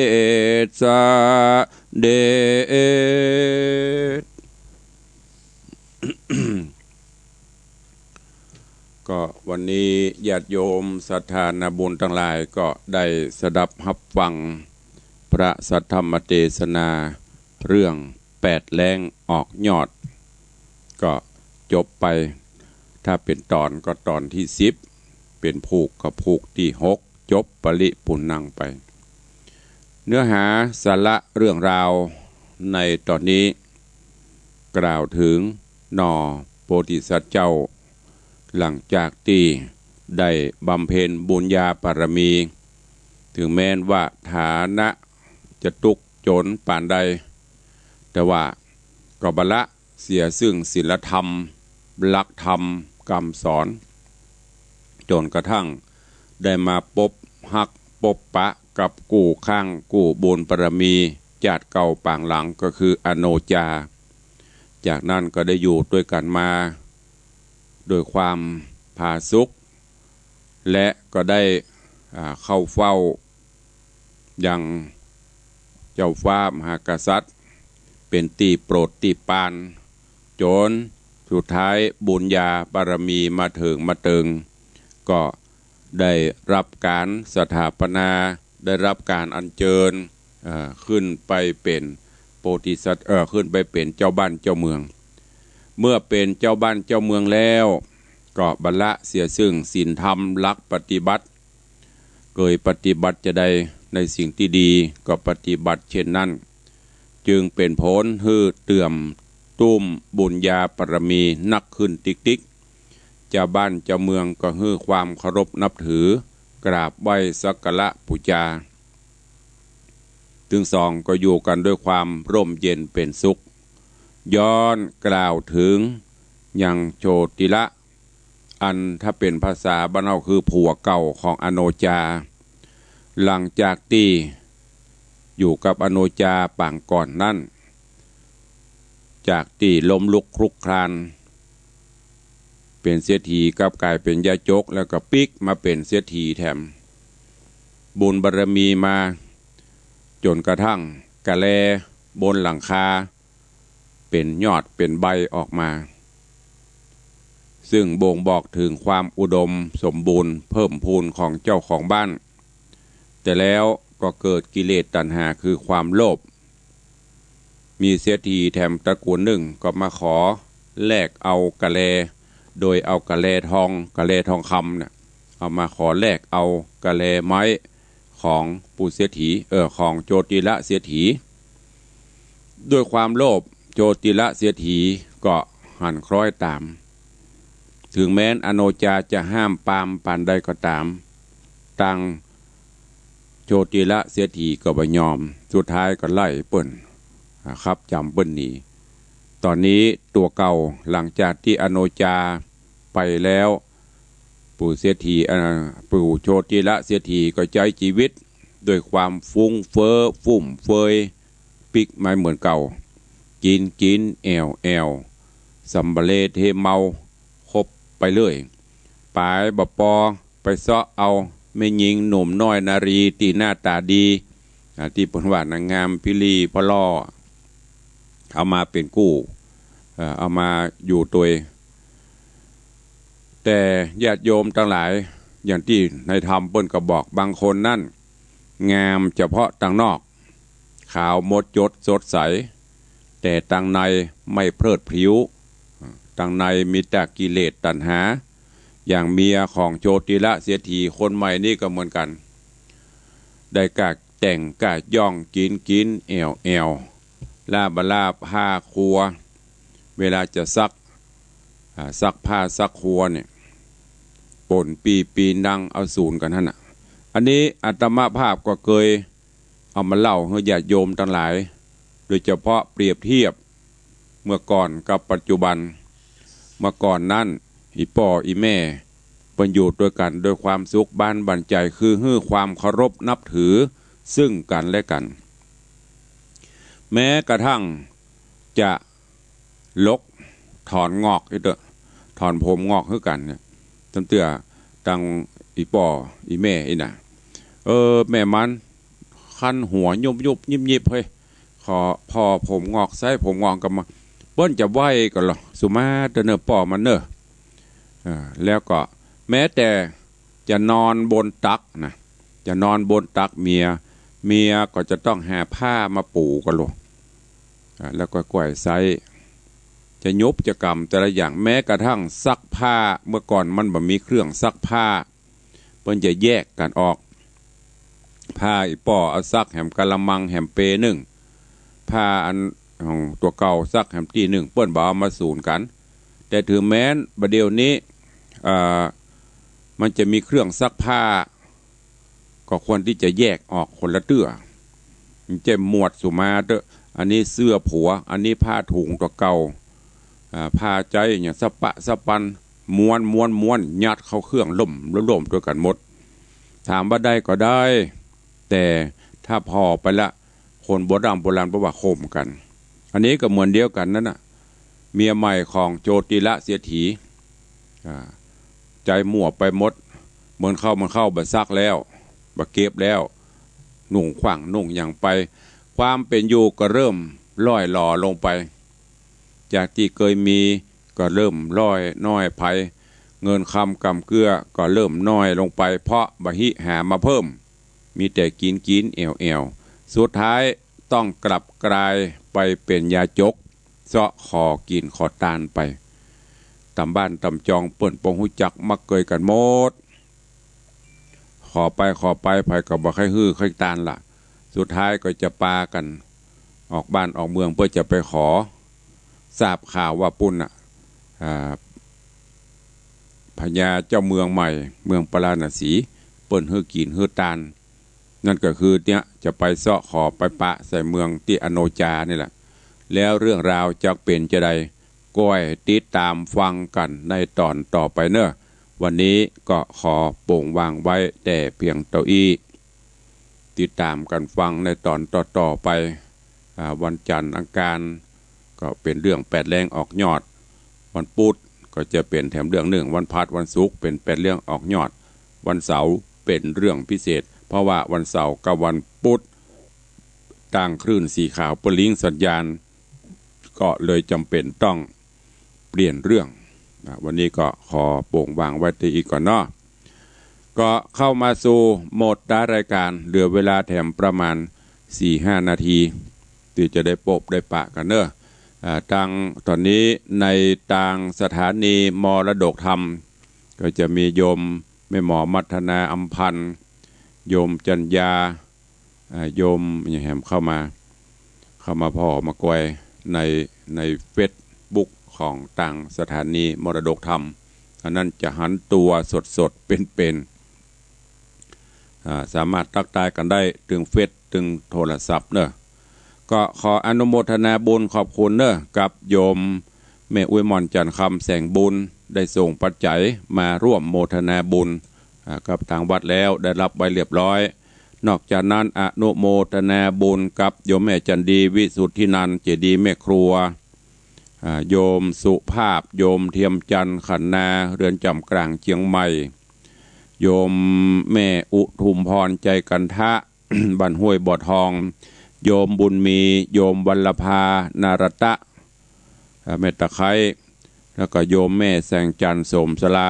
จเสด็จ ก็วันนี้ญาติโยมศรัทธานาบุญตังหลายก็ได้สดับฮับฟังพระสัทธรรมเตสนาเรื่องแปดแล้งออกยอด ก็จบไป ถ้าเป๋นต๋อนก็ต๋อนตี้สิบ เป๋นผูกก็ผูกตี้หก จบปริปุณณังไป เนื้อหาสาระเรื่องราวในต๋อนนี้ กล่าวเถิงหน่อโพธิสัตว์เจ้า หลังจากตี้ได้บำเพ็ญบุญญาบารมี เถิงแม้นว่าฐานะจะตุ๊กจนปานใด แต่ว่าก็บ่ละเสียซึ่งศีลธรรม หลักธรรมกำสอน จ๋นกระทั่งได้มาปบฮักปบปะกับกู้ค้างกู้บุญบารมี จาติเก่าปางหลังก็คืออโนจา จากนั้นก็ได้อยู่ตวยกั๋นมาโดยความผาสุก และก็ได้ อ่า เข้าเฝ้ายังเจ้าฟ้ามหากษัตริย์ เป๋นตี้โปรดตี้ปราน จ๋นสุดท้ายบุญญาบารมีมาเถิงมาเติง ก็ได้ฮับก๋านสถาปนา ได้ฮับก๋านอัญเจิญ เอ่อ ขึ้นไปเป๋นโพธิสัตว์ เอ่อ ขึ้นไปเป๋นเจ้าบ้านเจ้าเมือง เมื่อเป๋นเจ้าบ้านเจ้าเมืองแล้ว ก็บ่ละเสียซึ่งศีลธรรมหลักปฏิบัติ เกยปฏิบัติจาใดในสิ่งตี้ดีก็ปฏิบัติเช่นนั้น จึงเป๋นผลหื้อเติมตุ้มบุญญาบารมีนักขึ้นติ๊กๆ เจ้าบ้านเจ้าเมืองก็หื้อความเคารพนับถือ กราบไหว้สักการะปู๋จา ตึงสองก็อยู่กั๋นด้วยความร่มเย็นเป๋นสุข ย้อนกล่าวเถิงยังโชติละ อันถ้าเป๋นภาษาบ้านเฮาคือผัวเก่าของอโนจา หลังจากตี้อยู่กับอโนจาปางก่อนนั้น จากตี้ล้มลุกคลุกคลาน เป๋นเศรษฐีกลับก๋ายเป๋นยาจก แล้วก็ปิ๊กมาเป๋นเศรษฐีแถม บุญบารมีมาจ๋นกระทั่งกะแลบนหลังคาเป๋นยอดเป๋นใบออกมา ซึ่งบ่งบอกเถิงความอุดมสมบูรณ์เพิ่มพูนของเจ้าของบ้าน แต่แล้วก็เกิดกิเลสตัณหาคือความโลภ มีเศรษฐีแถมตระกูลนึ่งก็มาขอแลกเอากะแล โดยเอากะแลทอง กะแลทองคำเนี่ย เอามาขอแลกเอากะแลไม้ของปู่เศรษฐี เออ ของโจติละเศรษฐี ด้วยความโลภ โจติละเศรษฐีก็หันคล้อยต๋าม เถิงแม้นอโนจาจะห้ามปรามปานใดก็ต๋าม ตังโจติละเศรษฐีก็บ่ยอม สุดท้ายก็ไล่เปิ้น อ่า ขับจ๋ำเปิ้นหนี ต๋อนนี้ตั๋วเก่าหลังจากตี้อโนจาไปแล้ว ปู่เศรษฐี อ่า ปู่โจติละเศรษฐีก็ใจ๊จีวิตด้วยความฟุ้งเฟ้อฟุ่มเฟือย ปิ๊กมาเหมือนเก่า กิ๋นกิ๋นแอ่วแอ่ว สำเร็จเฮเมาคบไปเรื่อย ป๋ายบ่ปอไปเซาะเอาแม่ญิงหนุ่มน้อยนารีตี้หน้าต๋าดี อ่า ตี้เปิ้นว่านางงามพิลีพะล่อ เอามาเป๋นกู้ เอ่อ เอามาอยู่ตวย แต่ญาติโยมตังหลาย อย่างตี้ในธรรมเปิ้นก็บอก บางคนนั้นงามเฉพาะตังนอก ขาวมดจดสดใส แต่ตังในไม่เพลิดพริ้ว ตังในมีแต่กิเลสตัณหา อย่างเมียของโจติละเศรษฐีคนใหม่นี่ก็เหมือนกั๋น ได้ก้าแต่งก้าย่อง กิ๋นกิ๋นแอ่วแอ่ว ลาบลาบผ้าครัว เวลาจะซัก อ่า ซักผ้าซักครัวเนี่ย ป่นปี้ปีนังเอาสูนกั๋นหั้นน่ะ อันนี้อาตมาภาพก็เกยเอามาเล่าหื้อญาติโยมตังหลาย โดยเฉพาะเปรียบเทียบเมื่อก่อนกับปัจจุบัน เมื่อก่อนนั้น อี่ป้ออี่แม่เปิ้นอยู่ตวยกั๋นโดยความสุขบานบั่นใจ๋ คือหื้อความเคารพนับถือซึ่งกั๋นและกั๋น แม้กระทั่งจะลกถอนงอกอีกเต๊อะ ถอนผมงอกหื้อกั๋นเนี่ย ตำเตื้อตังอี่ป้ออี่แม่อี้น่ะ เออ แม่มัน คันหัวยุบๆ ยิบๆ เฮ้ย ขอผ่อผมงอก ใส้ผมงอกก็มา เปิ้นจะไหว้ก็ลอ สุมาเต๊อะเน่อป้อมันเน่อ อ่า แล้วก็แม้แต่จะนอนบนตักนะ จะนอนบนตักเมีย เมียก็จะต้องหาผ้ามาปูก็ลอ อ่า แล้วก็ก้อยใส้ จะยุบจะกำแต่ละอย่าง แม้กระทั่งซักผ้า เมื่อก่อนมันบ่มีเครื่องซักผ้า เปิ้นจะแยกกั๋นออก ผ้าอี่ป้อเอาซักแหมกะละมังแหมเปนึ่ง ผ้าอันของตั๋วเก่าซักแหมตี้นึ่ง เปิ้นบ่เอามาสูนกั๋น แต่เถิงแม้นบ่าเดี่ยวนี้ เอ่อ มันจะมีเครื่องซักผ้า ก็ควรตี้จะแยกออกคนละเตื้อ มันจะหมวดสุมาเต๊อะ อันนี้เสื้อผัว อันนี้ผ้าถุงตั๋วเก่า อ่า ผ้าใจ๊อย่างสะปะสะปัน ม้วนม้วนม้วน ยัดเข้าเครื่องล่มล่มตวยกั๋นหมด ถามว่าได้ก็ได้ แต่ถ้าผ่อไปละ คนโบร่ำโบราณเปิ้นว่าข่มกั๋น อันนี้ก็เหมือนเดียวกั๋นนั้นน่ะ เมียใหม่ของโจติละเศรษฐี อ่า ใจ๊มั่วไปหมด เหมือนเข้า เหมือนเข้าบ่ซักแล้ว บ่เก็บแล้ว นุ่งขว้างนุ่งหยังไป ความเป๋นอยู่ก็เริ่มล่อยหล่อลงไป จากตี้เกยมีก็เริ่มล่อยน้อยไป เงินคำกำเกื้อก็เริ่มน้อยลงไป เพราะบ่ฮิหามาเพิ่ม มีแต่กิ๋นกิ๋นแอ่วแอ่ว สุดท้ายต้องกลับกลายไปเป๋นยาจก เซาะขอกิ๋นขอตานไป ต๋ามบ้านต๋ามจองเปิ้นป้องฮู้จักมักเกยกั๋นหมด ขอไปขอไป ใผก็บ่ใค่หื้อใค่ตานละ สุดท้ายก็จะปากั๋นออกบ้านออกเมืองเปื้อจะไปขอ ทราบข่าวว่าปุ้นน่ะ อ่า พญาเจ้าเมืองใหม่ เมืองปาราณสี เปิ้นหื้อกิ๋นหื้อตาน นั่นก็คือเนี่ย จะไปเซาะขอไปปะใส่เมืองตี้อโนจานี่แหละ แล้วเรื่องราวจะเป๋นจาใด ก้อยติดต๋ามฟังกั๋นในต๋อนต่อไปเน่อ วันนี้ก็ขอโป่งวางไว้แต่เพียงเต้าอี้ ติดต๋ามกั๋นฟังในต๋อนต่อๆ ไป อ่า วันจันทร์อังคารก็เป๋นเรื่องแปดแล้งออกยอด วันพุธก็จะเป๋นแถมเรื่องนึ่ง วันพฤหัส วันศุกร์เป๋นแปดเล้งออกยอด วันเสาร์เป๋นเรื่องพิเศษ เพราะว่าวันเสาร์กับวันพุธ ตางคลื่นสีขาวเปิ้นลิงก์สัญญาณ ก็เลยจ๋ำเป๋นต้องเปลี่ยนเรื่องนะ วันนี้ก็ขอโป่งวางไว้เต้าอี้ก่อนเนาะ ก็เข้ามาสู่หมดตารายก๋าน เหลือเวลาแถมประมาณสี่ห้านาที ตี้จะได้ปบได้ปะกั๋นเนาะ อ่า ตางต๋อนนี้ในตางสถานีมรดกธรรม ก็จะมีโยมแม่หมอมัทนา อำพันธ์ โยมจัญญา อ่า โยมหยังแหมเข้ามา เข้ามาผ่อมากอยใน ในเฟซบุ๊กของตางสถานีมรดกธรรม อันนั้นจะหันตั๋วสดๆ เป๋นๆ อ่า สามารถตั๊กตายกั๋นได้ตึงเฟซ ตึงโทรศัพท์เนาะ ก็ขออนุโมทนาบุญขอบคุณเนาะ กับโยมแม่อุ๊ยหม่อน จันทร์คำ แสงบุญ ได้ส่งปัจจัยมาร่วมโมทนาบุญ อ่า กับตางวัดแล้ว ได้ฮับไว้เรียบร้อย นอกจากนั้นอนุโมทนาบุญกับโยมแม่จันดี วิสุทธินันท์ เจดีย์แม่ครัว อ่า โยมสุภาพ โยมเทียมจันทร์ ขันนา เรือนจำกลางเจียงใหม่ โยมแม่อุทุมพร ใจกันทะ บ้านห้วยบ่อทอง โยมบุญมี โยมวัลลภา นารัตตะ อ่า แม่ตะไคร้ แล้วก็โยมแม่แสงจันทร์ โสมสลา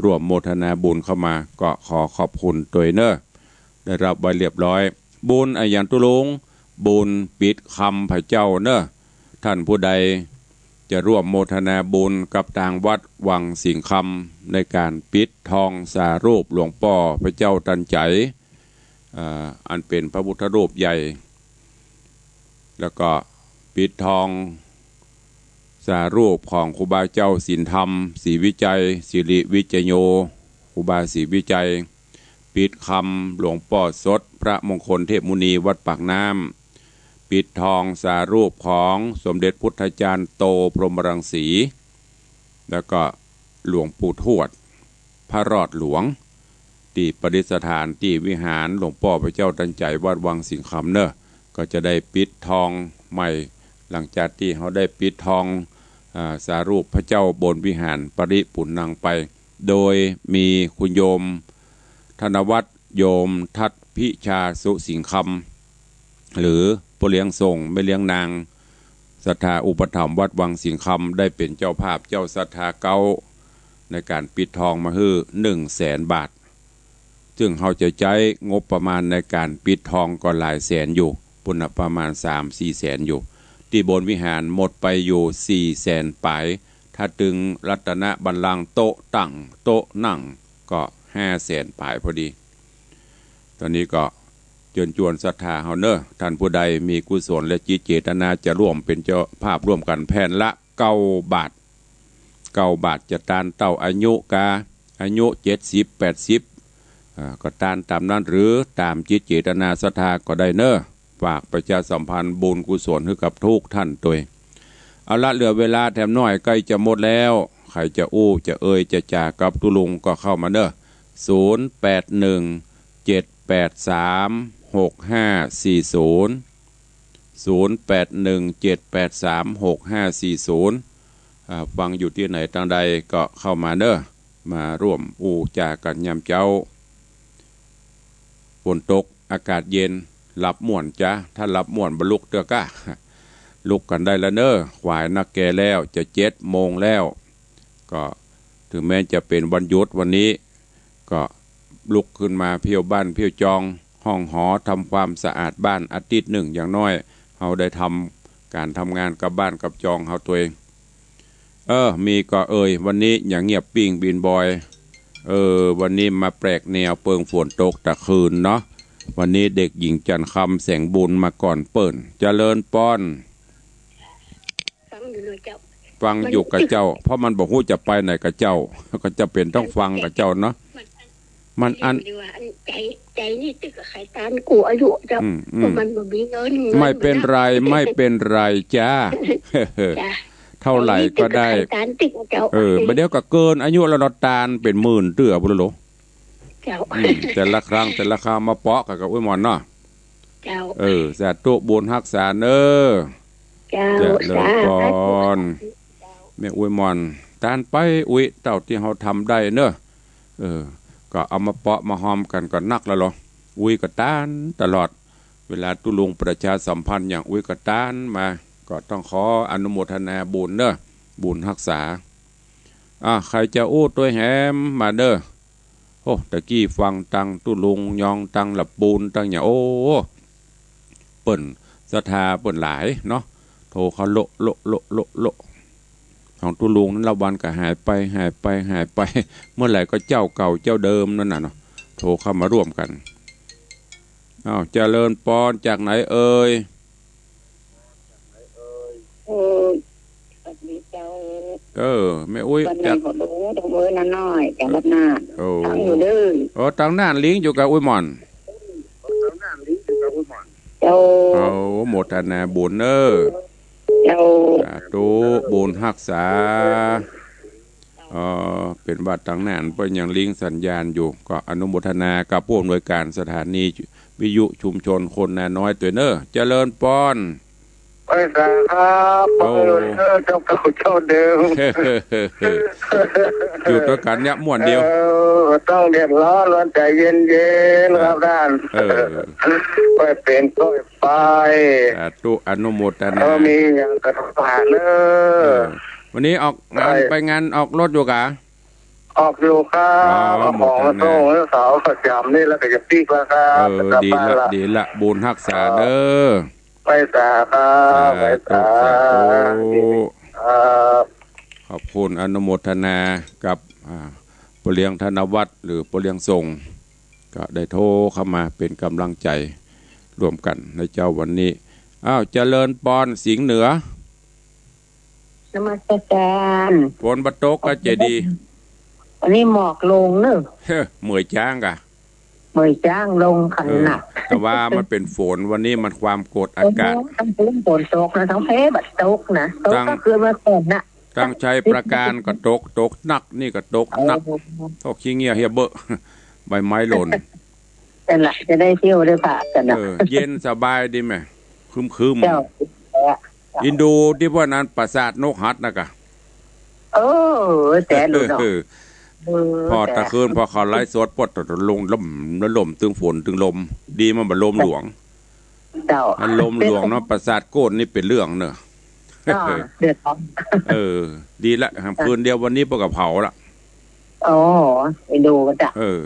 ร่วมโมทนาบุญเข้ามา ก็ขอขอบคุณตวยเนาะ ได้ฮับไว้เรียบร้อย บุญอะหยังตุ๊ลุง บุญปิดคำพระเจ้าเนาะ ท่านผู้ใดจะร่วมโมทนาบุญกับตางวัดวังสิงห์คำ ในก๋านปิดทองสารูปหลวงป้อพระเจ้าตันใจ๋ เอ่อ อันเป๋นพระพุทธรูปใหญ่ แล้วก็ปิดทองสารูปของครูบาเจ้าศีลธรรม ศรีวิชัย สิริวิชโย ครูบาศรีวิชัย ปิดคำหลวงป้อสด พระมงคลเทพมุนี วัดปากน้ำ ปิดทองสารูปของสมเด็จพุทธาจารย์โต พรหมรังสี แล้วก็หลวงปู่ทวด พระรอดหลวง ตี้ประดิษฐานตี้วิหารหลวงป้อพระเจ้าตันใจ๋ วัดวังสิงห์คำเนาะ ก็จะได้ปิดทองใหม่ หลังจากตี้เฮาได้ปิดทอง อ่า สารูปพระเจ้าบนวิหารปริปุณณังไป โดยมีคุณโยมธนวัฒน์ โยมทัศน์พิชาสุสิงห์คำ หรือป้อเลี้ยงส่งแม่เลี้ยงนาง ศรัทธาอุปถัมภ์วัดวังสิงห์คำ ได้เป๋นเจ้าภาพเจ้าศรัทธาเก๊า ในก๋านปิดทองมาหื้อหนึ่งแสนบาท ซึ่งเฮาจะใจ๊งบประมาณในก๋านปิดทองก็หลายแสนอยู่ ปู้นน่ะประมาณสามสี่แสนอยู่ ตี้บนวิหารหมดไปอยู่สี่แสนป๋าย ถ้าตึงรัตนบัลลังก์ โต๊ะตั้ง โต๊ะนั่ง ก็ห้าแสนป๋ายพอดี ต๋อนนี้ก็เจิญจวนศรัทธาเฮาเนาะ ท่านผู้ใดมีกุศลและจิตเจตนาจะร่วมเป๋นเจ้าภาพร่วมกั๋น แผ่นละเก้าบาท เก้าบาท จะตานเต้าอายุกา อายุเจ็ดสิบ แปดสิบ อ่า ก็ตานต๋ามนั้น หรือต๋ามจิตเจตนาศรัทธาก็ได้เนาะ ฝากประชาสัมพันธ์บุญกุศลหื้อกับกู้ท่านตวย เอาละ เหลือเวลาแถมหน้อย ใก้จะหมดแล้ว ใผจะอู้จะเอ่ยจะจ๋ากับตุ๊ลุงก็เข้ามาเนาะ ศูนย์แปดหนึ่ง เจ็ดแปดสาม หกห้าสี่ศูนย์ ศูนย์แปดหนึ่ง เจ็ดแปดสาม หกห้าสี่ศูนย์ อ่า ฟังอยู่ตี้ไหนตางใดก็เข้ามาเนาะ มาร่วมอู้จ๋ากั๋นยามเจ๊า ฝนตก อากาศเย็น หลับม่วนจ๊ะ ถ้าหลับม่วนบ่ลุกเตื้อก้า ลุกกั๋นได้แล้วเนาะ ขวายนักแก่แล้ว จะเจ็ดโมงแล้ว ก็เถิงแม้จะเป๋นวันหยุดวันนี้ ก็ลุกขึ้นมาเพี้ยวบ้านเพี้ยวจอง ห้องหอ ทำความสะอาดบ้าน อาทิตย์นึ่งอย่างน้อย เฮาได้ทำก๋านทำงานกับบ้านกับจองเฮาตวย เออ มีก่อเอ่ย วันนี้อย่างเงียบปิ้งบินบอย เออ วันนี้มาแปลกแนวเปิงฝนตกตะคืนเนาะ วันนี้เด็กหญิงจันทร์คำแสงบุญมาก่อนเปิ้น เจริญปอน ฟังอยู่เนาะเจ้า ฟังอยู่กับเจ้า มัน เพราะมันบ่ฮู้จะไปไหนกับเจ้า ก็จะเป๋นต้องฟังกับเจ้าเนาะ มัน มันอัน เดี๋ยวว่าอันใจ๋ ใจ๋นี่ตึกกับใครตานกู้อายุเจ้า อืม อืม เพราะมันบ่มีเงิน ไม่เป๋นไร ไม่เป๋นไรจ้า จ้ะ เท่าไหร่ก็ได้ ไอ้นี่ตึกก็ขายตานตึกเจ้า เออ บ่าเดี่ยวก็เกินอายุแล้วเนาะ ตานเป๋นหมื่นเตื้อปุ้นแล้วโหล เจ้า อืม แต่ละครั้ง แต่ละครั้งมาเปาะกั๋นกับอุ๊ยหม่อนเนาะ เจ้า เออ สาธุบุญฮักษาเน้อ เจ้า เจริญปอน สาธุ แม่อุ๊ยหม่อน ตานไปอุ๊ย เต้าตี้เฮาทำได้เน้อ เออ ก็เอามาเปาะมาฮอมกั๋นก็นักแล้วเหรอ อุ๊ยก็ตานตลอด เวลาตุ๊ลุงประชาสัมพันธ์อย่างอุ๊ยก็ตานมา ก็ต้องขออนุโมทนาบุญเน้อ บุญฮักษา อ่ะ ใผจะอู้ตวยแหมมาเน้อ โอ้ ตะกี้ฟังตังตุ๊ลุงยองตังละปูนตังหยัง โอ้ เปิ้นศรัทธาเปิ้นหลายเนาะ โถเขาโละ โละ โละ โละ โละ ของตุ๊ลุงนั้นละวันก็หายไป หายไป หายไป เมื่อไหร่ก็เจ้าเก่าเจ้าเดิมนั่นน่ะเนาะ โถเข้ามาร่วมกั๋น อ้าว เจริญปอน จากไหนเอ่ย เออ สวัสดีเจ้า เออ แม่อุ๊ย บ้านใน จาก เขาดูตรงเบอร์นาน้อย จังหวัดน่าน โอ้ ฟังอยู่เด้อ โอ้ ตังน่านลิงก์อยู่กับอุ๊ยหม่อน เจ้า โอ้ โมทนาบุญเน้อ เจ้า สาธุ บุญฮักษา เออ เป๋นว่าตังน่านเปิ้นยังลิงก์สัญญาณอยู่ ก็อนุโมทนากับผู้อำนวยการสถานีวิทยุชุมชนคนนาน้อยตวยเน้อ เจริญปอน ไปสาครับ โอ้ ไปเลยเด้อ เจ้าเก่าเจ้าเดิม อยู่ตวยกั๋นเนี่ยม่วนเดียว เออ ต้องเดือดร้อน ร้อนใจเย็นๆ ครับท่าน เออ ไปเป๋นก้อยไป สาธุ อนุโมทนา เออ มีอย่างกระทบผ่านเนอะ เออ วันนี้ออกงาน ไป ไปงานออกรถอยู่กะ ออกอยู่ครับ อ๋อ เอาของมาส่ง โมทนา เมื่อเสาร์ประจ๋ำนี่แล้วก็จะปิ๊กแล้วครับ เออ จะกลับบ้านละ ดีละ ดีละ บุญฮักษาเน้อ ไปสาครับ สาธุ ไปสา สาธุ ครับ ขอบคุณอนุโมทนากับ อ่า ป้อเลี้ยงธนวัฒน์ หรือป้อเลี้ยงส่ง ก็ได้โทรเข้ามาเป๋นก๋ำลังใจ๋ร่วมกั๋นในเจ๊าวันนี้ อ้าว เจริญปอน สิงห์เหนือ นมัสการ ฝนบ่ตกก็จะดี วันนี้หมอกลงเนอะ เฮ้อ เหมยจ๊างกะ เหมยจ๊างลงขัน เออ หนัก แต่ว่ามันเป๋นฝน วันนี้มันความกดอากาศ เออ ทั้งฝน ฝนตกนะ ทั้งแพ้บ่ตกนะ ตก ตั้ง ก็คือเมื่อก่อนน่ะ ตั้งชัยปราการก็ตก ตกหนัก นี่ก็ตกหนัก โอ้ ตกขี้เหงี้ยเหียเบอะ ใบไม้หล่น นั่นแหละ จะได้เที่ยวได้ผ่ากั๋นนะ เออ เย็นสบายดีแหม ครึ้มๆ เจ้า อินดูตี้ว่านั้นปราสาทนกหัดนะกะ เออ แสนหรูเนาะ เออ เออ พอตะคืน พอเขาไลฟ์สด ปดลงลม แล้วลมตึงฝนตึงลม ดีมันบ่ลมหลวง เจ้า มันลมหลวงเนาะ ปราสาทโกนนี่เป๋นเรื่องเนอะ อ่า เดือดร้อน เออ ดีละ คืนเดียววันนี้ปะก็เผาละ อ๋อ ไปดูกันจ้ะ เออ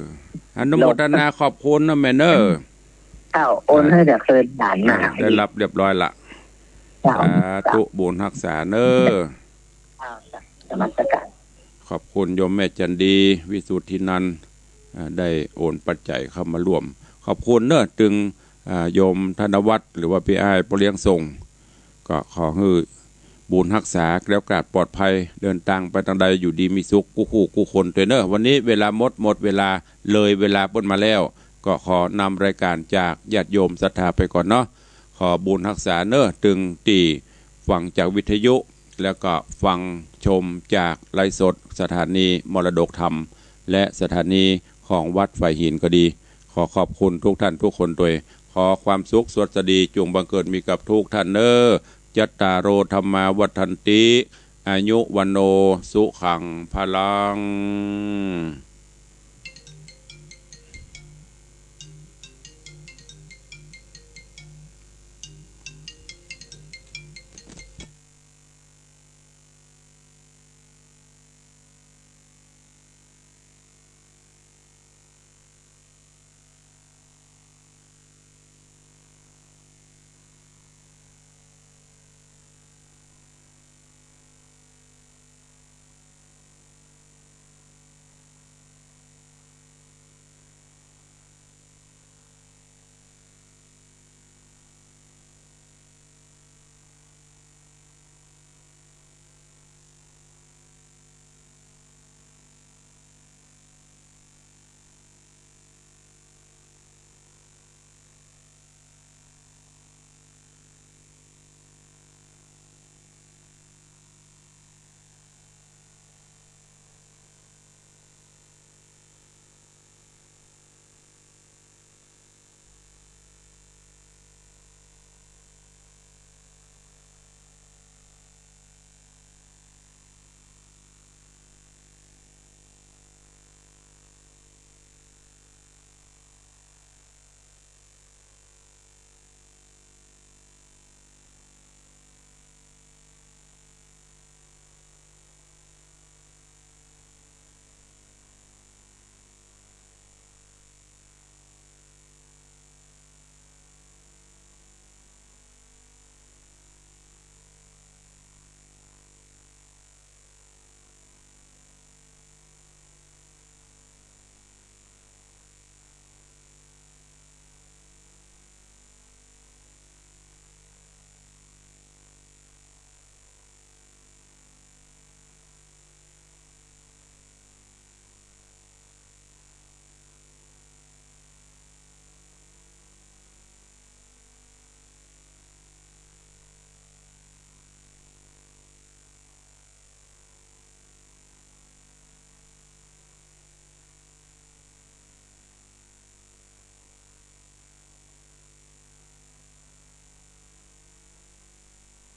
อนุโมทนาขอบคุณนะแม่เนอะ เจ้า โอนหื้อเดี๋ยวคืนหลานมา เออ ได้รับเรียบร้อยละ เจ้า สาธุ บุญฮักษาเนอะ เจ้า นมัสการ ขอบคุณโยมแม่จันดี วิสุทธินันท์ อ่า ได้โอนปัจจัยเข้ามาร่วม ขอบคุณเนอะ ตึง อ่า โยมธนวัฒน์ หรือว่าปี้อ้ายป้อเลี้ยงส่ง ก็ขอหื้อบุญฮักษา แคล้วคลาดปลอดภัย เดินตางไปตางใดอยู่ดีมีสุข กู้คู่กู้คนตวยเนอะ วันนี้เวลาหมด หมดเวลา เลยเวลาเปิ้นมาแล้ว ก็ขอนำรายการจากญาติโยมศรัทธาไปก่อนเนาะ ขอบุญฮักษาเนอะ ตึงตี้ฟังจากวิทยุ แล้วก็ฟังชมจากไลฟ์สดสถานีมรดกธรรม และสถานีของวัดฝายหินก็ดี ขอขอบคุณทุกท่านทุกคนตวย ขอความสุขสวัสดีจงบังเกิดมีกับทุกท่านเนอะ จัตตาโร ธัมมา วัฑฒันติ อายุ วัณโณ สุขัง พลัง